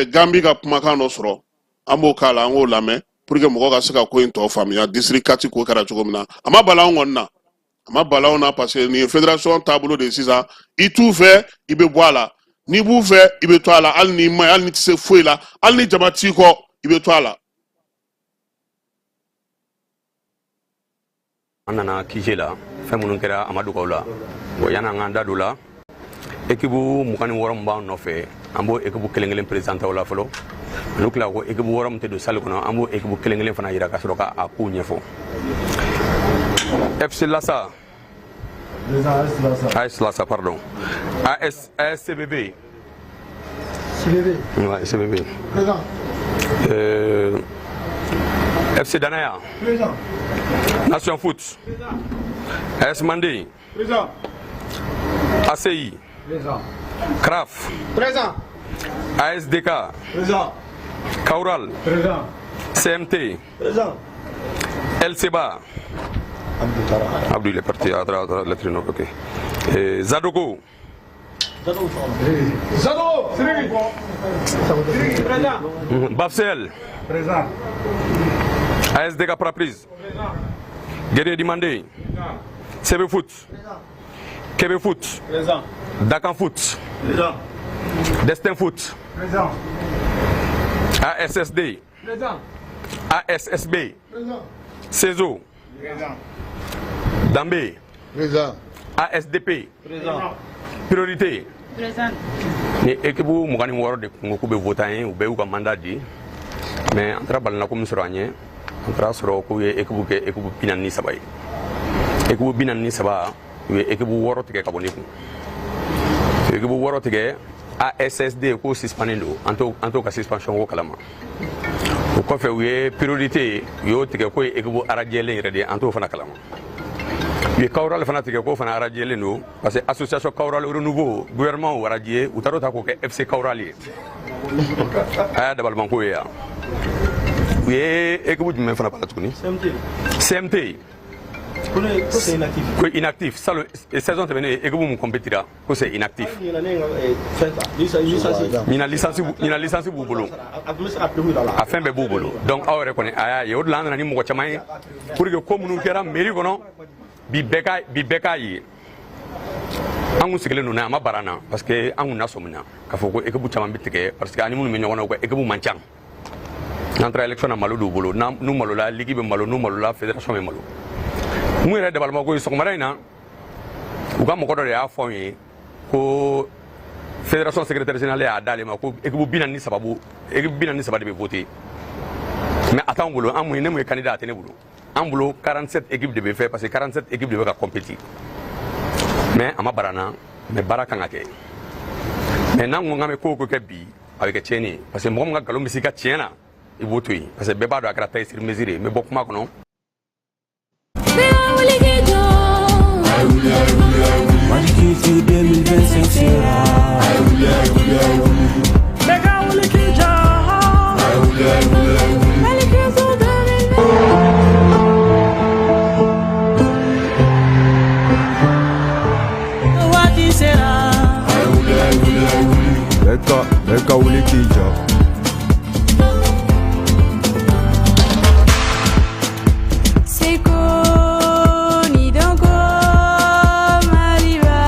Gambi ka kumakan dɔ sɔrɔ, an b'o k'a la, an k'o lamɛn pour que mɔgɔ ka se ka ko in tɔ faamuya. District 4 ko kɛra cogo min na, a ma bala anw kɔni na, a ma bala anw na, parce que nin ye fédération taabolo de ye. Sisan i t'u fɛ, i bɛ bɔ a la. N'i b'u fɛ, i bɛ to a la. Hali n'i ma ɲi, hali n'i tɛ se foyi la, hali ni jama t'i kɔ, i bɛ to a la. An nana QG la, fɛn minnu kɛra, a ma dogo aw la. Bon, yan'an k'an da don la, équipe 26 min b'an nɔfɛ, an b'o équipe kelen kelen présenté aw la fɔlɔ. N'u tila ko équipe wɔɔrɔ min tɛ don salle kɔnɔ, an b'o équipe kelen kelen fana yira ka sɔrɔ ka a kow ɲɛfɔ. FC Lassa, AS Lassa, pardon, AS ASCBB. CBB. Ouais, CBB. Présent. FC Danaya. Présent. Nation Foot. Présent. AS Mandé. Présent. ACI. Présent. CRAF. Présent. ASDK. Présent. Kaural. Présent. CMT. Présent. LCBA. Abdou Tara. Abdou, il est parti à travers la tribune, ok. Et Zadoko. Zado. Siriki. Présent. Bafsel. Présent. ASDK Praprise. Guerrier Dimandé. CB Foot. Kébé Foot. Présent. Dakan Foot. Présent. Destin Foot. Présent. ASSD. Présent. ASSB. Présent. CESO. Présent. Dambé. Présent. ASDP. Présent. Priorité. Présent. Ni équipe 26 de kun ko k'u bɛ voter an ye, u bɛɛ y'u ka mandat di, mais an taara balinako min sɔrɔ an ɲɛ, an taara sɔrɔ k'u ye équipe kɛ équipe 43 ye. Équipe 43, u ye équipe wɔɔrɔ tigɛ ka bɔ ne kun. U ye équipe wɔɔrɔ tigɛ. ASSD k'o suspendé don, an t'o ka suspension ko kalama. O kɔfɛ, u ye Priorité, u y'o tigɛ k'o ye équipe radiélen yɛrɛ de ye, an t'o fana kalama. U ye Kawral fana tigɛ k'o fana radiélen don, parce que association Kawral Renouveau, gouvernement y'o radié, u taar'o ta k'o kɛ FC Kawral ye. A y'a dabalibanko ye yan. U ye équipe jumɛn fana b'a la tuguni? CMT. Ko c'est inactif. Ko inactif. Salon saison tɛmɛnen, équipe mun compétira, ko c'est inactif. Ɲinan licence, ɲinan licence b'u bolo, a fɛn bɛɛ b'u bolo. Donc aw yɛrɛ kɔni a y'a ye, o de la an nana ni mɔgɔ caman ye pour que ko minnu kɛra mairie kɔnɔ bi, bɛɛ k'a ye. An kun sigilen don n'a ye, a ma bara an na, parce que an kun nasɔmina k'a fɔ ko équipe caman bɛ tigɛ, parce que ani minnu bɛ ɲɔgɔn na, u ka équipe man ca. N'an taara élection na, malo d'u bolo. N'u malola, ligue bɛ malo. N'u malola, fédération bɛ malo. Mun yɛrɛ dabalimako ye, sɔgɔmada in na, u ka mɔgɔ dɔ de y'a fɔ anw ye ko fédération secrétaire général y'a d'ale ma ko équipe 43 b'u, équipe 43 de bɛ voter, mais a t'anw bolo. An mun ye, ne mun ye candidat, a tɛ ne bolo. An bolo 47 équipes de bɛ fɛ, parce que 47 équipes de bɛ ka compétir. Mais a ma bara an na, mais baara kan ka kɛ. Mais n'an ko k'an bɛ ko o ko kɛ bi, a bɛ kɛ tiɲɛni ye, parce que mɔgɔ min ka nkalon bɛ s'i ka tiɲɛ na, i b'o to yen, parce que bɛɛ b'a dɔn a kɛra taille sur mesure ye. N bɛ bɔ kuma kɔnɔ. Mali Culture 2025 sera. Bɛɛ ka wuli k'i jɔ. Mali Culture 2025 waati sera. Bɛɛ ka wuli k'i jɔ. Seko ni dɔnko, Maliba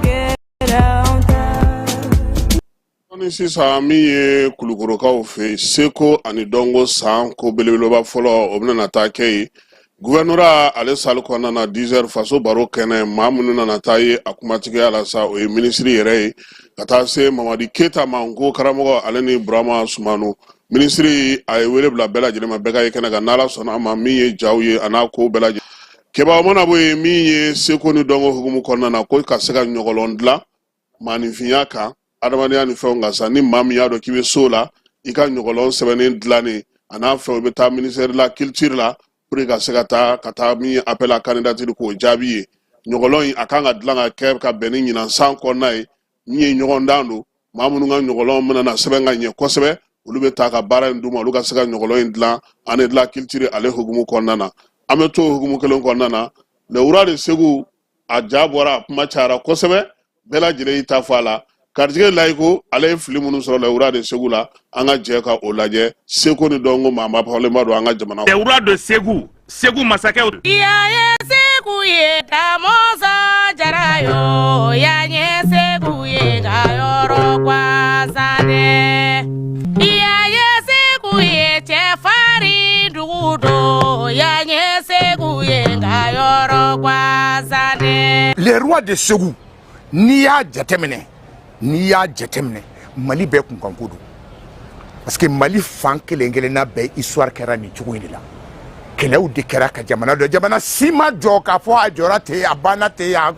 kɛra anw ta. Ni sisan min ye Kulukorokaw fɛ, seko ani dɔnko san ko belebeleba fɔlɔ, o bɛna na taa kɛ yen gouvernorat ale salle kɔnɔna na 10 heures, faso baro kɛnɛ. Maa minnu nana taa ye a kumatigiya la sa, o ye minisiri yɛrɛ ye, ka taa se Mamadi Keyita ma, nko karamɔgɔ, ale ni Burama Sumanu. Minisiri a ye wele bila bɛɛ lajɛlen ma, bɛɛ ka ye kɛnɛ kan n'Ala sɔnna a ma. Min ye jaw ye a n'a ko bɛɛ lajɛlen kɛbaw mana bɔ yen, min ye seko ni dɔnko hukumu kɔnɔna na, ko ka se ka ɲɔgɔlɔn dilan maaninfinya kan. adamadenya ni fɛnw kan sa. Ni maa min y'a dɔn k'i bɛ so la, i ka ɲɔgɔlɔn sɛbɛnnen dilannen a n'a fɛnw, i bɛ taa ministère de la culture la pour que ka se ka taa min ye appel à candidature k'o jaabi ye. Ɲɔgɔlɔn in, a kan ka dilan ka kɛ ka bɛn ni ɲinan san kɔnɔna ye. Min ye ɲɔgɔndan don, maa minnu ka ɲɔgɔlɔn bɛna na sɛbɛn ka ɲɛ kosɛbɛ, olu bɛ taa ka baara in d'u ma, olu ka se ka ɲɔgɔlɔn in dilan année de la culture ale hukumu kɔnɔna na. An bɛ to o hukumu kelen kɔnɔna na. Le roi de Segu, a ja bɔra, a kuma cayara kosɛbɛ, bɛɛ lajɛlen y'i ta fɔ a la. Garijɛgɛ layiko, ale ye fili minnu sɔrɔ le roi de Segu la, an ka jɛ ka o lajɛ. Seko ni dɔnko maa mabɔlenba don an ka jamana. Le roi de Segu, Segu masakɛw. Yan ye Segu ye, Damɔzɔn Jara yo, yan ye Segu ye, ka yɔrɔ gansan dɛ. Yan ye Segu ye, cɛfarin dugu don, yan ye Segu ye, ka yɔrɔ gansan dɛ. Le roi de Segu, n'i y'a jateminɛ, Mali bɛɛ kunkanko don, parce que Mali fan kelen kelenna bɛɛ histoire kɛra nin cogo in de la. Kɛlɛw de kɛra ka jamana dɔ. Jamana si ma jɔ k'a fɔ a jɔra ten, a banna ten. A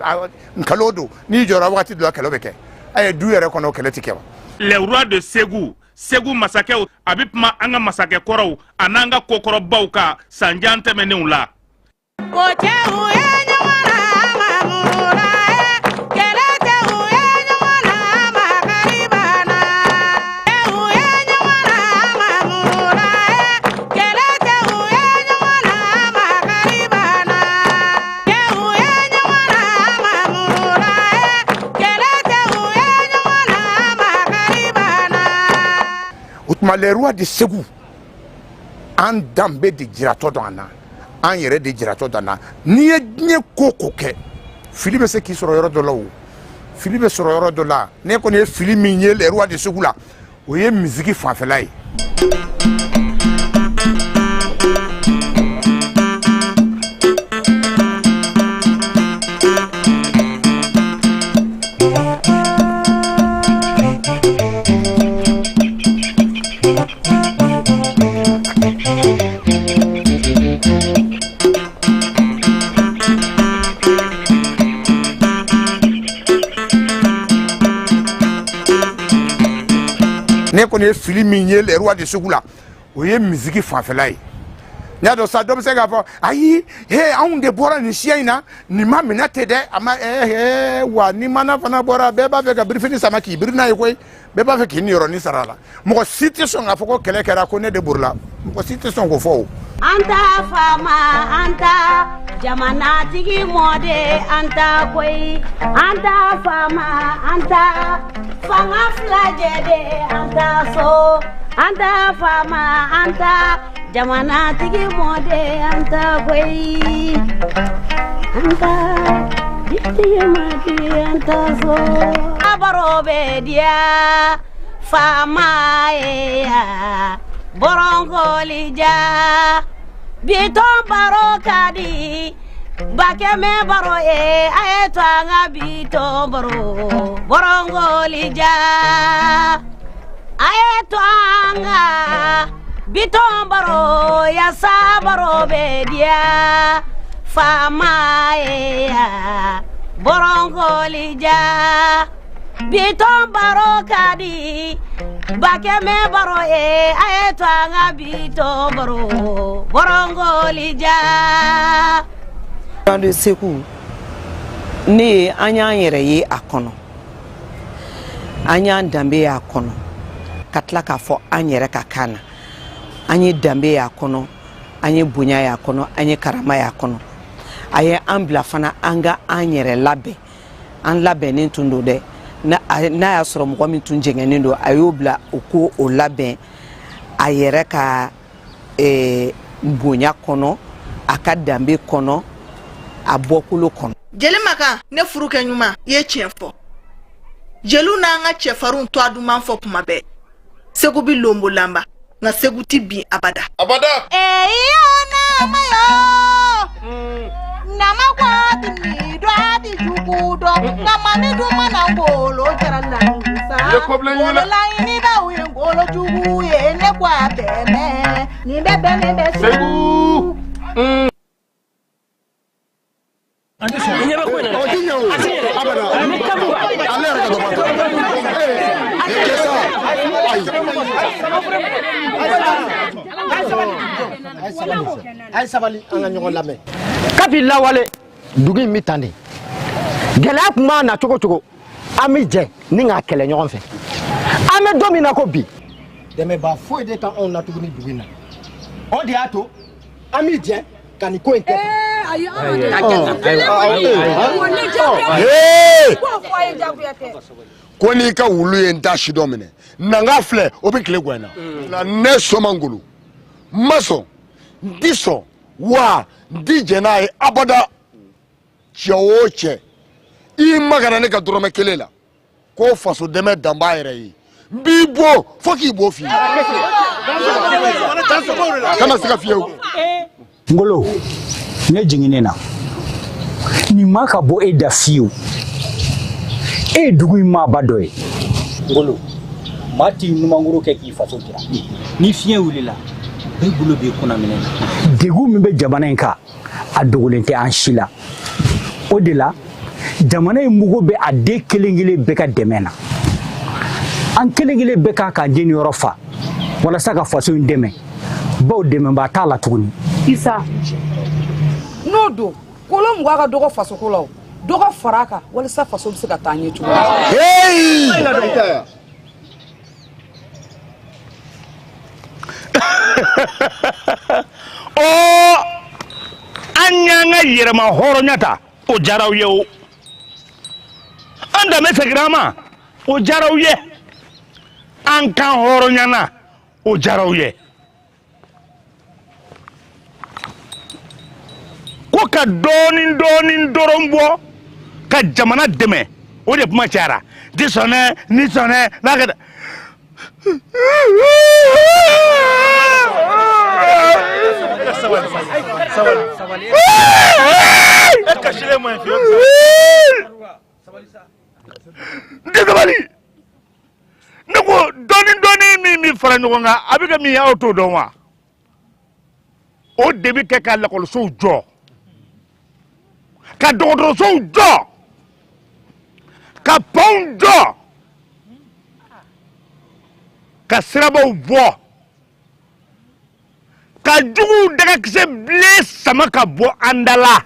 nkalon don. N'i jɔra wagati dɔ la, kɛlɛ bɛ kɛ. A ye du yɛrɛ kɔnɔ, kɛlɛ tɛ kɛ wa? Le roi de Segu, Segu masakɛw, a bɛ kuma an ka masakɛ kɔrɔw an'an ka kokɔrɔbaw kan sanjan tɛmɛnenw la. Ko cɛw ye ɲɔgɔn na mamula ye, kɛlɛ cɛw ye ɲɔgɔn na makaribana. Cɛw ye ɲɔgɔn na mamula ye, kɛlɛ cɛw ye ɲɔgɔn na makaribana. Cɛw ye ɲɔgɔn na mamula ye, kɛlɛ cɛw ye ɲɔgɔn na makaribana. O tuma, le roi de Segu, an danbe de jiratɔ don an na, an yɛrɛ de jiratɔ don an na. N'i ye diɲɛ ko ko kɛ, fili bɛ se k'i sɔrɔ yɔrɔ dɔ la. O fili bɛ sɔrɔ yɔrɔ dɔ la. Ne kɔni ye fili min ye le roi de Segu la, o ye misigi fanfɛla ye. Ne kɔni ye fili min ye le roi de Segu la, o ye misigi fanfɛla ye. N y'a dɔn sa, dɔ bɛ se k'a fɔ ayi, he, anw de bɔra nin siya in na, nin ma minɛ ten dɛ. A ma he wa, ni mana fana bɔra, bɛɛ b'a fɛ ka birifini sama k'i biri n'a ye koyi. Bɛɛ b'a fɛ k'i niyɔrɔnin sara a la. Mɔgɔ si tɛ sɔn k'a fɔ ko kɛlɛ kɛra ko ne de borila. Mɔgɔ si tɛ sɔn k'o fɔ o. An ta faama, an ta jamanatigi mɔden, an ta koyi. An ta faama, an ta fanga filajɛ de, an ta so. An ta faama, an ta jamanatigi mɔden, an ta koyi. An ta jitigi mɔden, an ta so. A baro bɛ diya faama ye ya bɔrɔnkoli ja. Bitɔn baro ka di bakɛmɛ baro ye, a ye to an ka bitɔn baro bɔrɔnkoli ja. A ye to an ka bitɔn baro yasa baro bɛ diya faama ye ya bɔrɔnkoli ja. Bitɔn baro ka di bakɛmɛ baro ye, a ye to an ka bitɔn baro bɔrɔnkoli ja. De Segu, ne ye an y'an yɛrɛ ye a kɔnɔ, an y'an danbe ye a kɔnɔ, ka tila k'a fɔ an yɛrɛ ka kan na. An ye danbe ye a kɔnɔ, an ye bonya ye a kɔnɔ, an ye karama ye a kɔnɔ. A ye an bila fana an ka an yɛrɛ labɛn. An labɛnnen tun don dɛ. N'a y'a sɔrɔ mɔgɔ min tun jɛngɛnnen don, a y'o bila o ko o labɛn a yɛrɛ ka bonya kɔnɔ, a ka danbe kɔnɔ, a bɔkolo kɔnɔ. Jeli Makan, ne furukɛ ɲuman, i ye tiɲɛ fɔ. Jeliw n'an ka cɛfarinw tɔgɔ duman fɔ kuma bɛɛ. Segu bi lonbo lanba, nka Segu ti bin abada. Abada. Eyo nama yo nama ko ti do a ti jugu dɔn nka mami dun mana ngolo jara la sa. I ye kɔbilen ɲini dɛ. Ngolo ye ngolo jugu ye, ne ko a bɛɛ mɛn nin bɛ bɛn nin bɛ Segu. I ɲɛ bɛ ko in na dɛ. O ti ɲɛ o. A ti ɲɛ dɛ. Abada. Ni kabu Ale yɛrɛ ka dɔ b'a ta. A ye sabali, an ka ɲɔgɔn lamɛn. Kabi lawale, dugu in bɛ tan de. Gɛlɛya tun b'a na cogo cogo, an bɛ jɛ ni k'a kɛlɛ ɲɔgɔn fɛ. An bɛ don min na ko bi, dɛmɛbaa foyi de t'anw na tuguni dugu in na. O de y'a to an bɛ jɛ ka nin ko in kɛ tan. Ko n'i ka wulu ye n ta si dɔ minɛ, nanga filɛ, o bɛ tile gɛn na. Ne Soma Ngolo, n ma sɔn, n ti sɔn, wa n ti jɛn n'a ye abada. Cɛ o cɛ, i magara ne ka dɔrɔmɛ kelen la ko faso dɛmɛ dan b'a yɛrɛ ye, n b'i bon fo k'i bo fiye. Kana se ka fiyewu. Ngolo, ne jiginnen na nin ma ka bɔ e da fiyewu. E ye dugu in maaba dɔ ye. Ngolo, maa t'i numankuru kɛ k'i faso jira. Ni fiɲɛ wulila, bɛɛ bolo b'i kunna minɛ na. Degun min bɛ jamana in kan, a dogolen tɛ an si la. O de la, jamana in mago bɛ a den kelen kelen bɛɛ ka dɛmɛ na. An kelen kelen bɛɛ kan k'an jeniyɔrɔ fa walasa ka faso in dɛmɛ, bawo dɛmɛbaa t'a la tuguni. Isa, n'o don, kolo 20 ka dɔgɔ fasoko la, o dɔ ka fara a kan walasa faso bɛ se ka taa ɲɛ cogo min na. Ɔ, an y'an ka yɛrɛma hɔrɔnya ta, o diyara aw ye. O an danbe seginna an ma, o diyara aw ye. An kan hɔrɔnyana, o diyara aw ye. Ko ka dɔɔnin dɔɔnin dɔrɔn bɔ ka jamana dɛmɛ, o de kuma cayara. Ti sɔn dɛ, ni sɔn dɛ, n'a kɛ. N tɛ sabali. Ne ko dɔɔnin dɔɔnin min bɛ fara ɲɔgɔn kan, a bɛ kɛ min ye, aw t'o dɔn wa? O de bɛ kɛ ka lakɔlisow jɔ, ka dɔgɔtɔrɔsow jɔ, ka pɔnw jɔ, ka sirabaw bɔ, ka juguw dagakisɛ bilen sama ka bɔ an da la.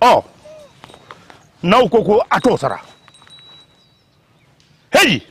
Ɔ, n'aw ko ko a t'o sara, heyi.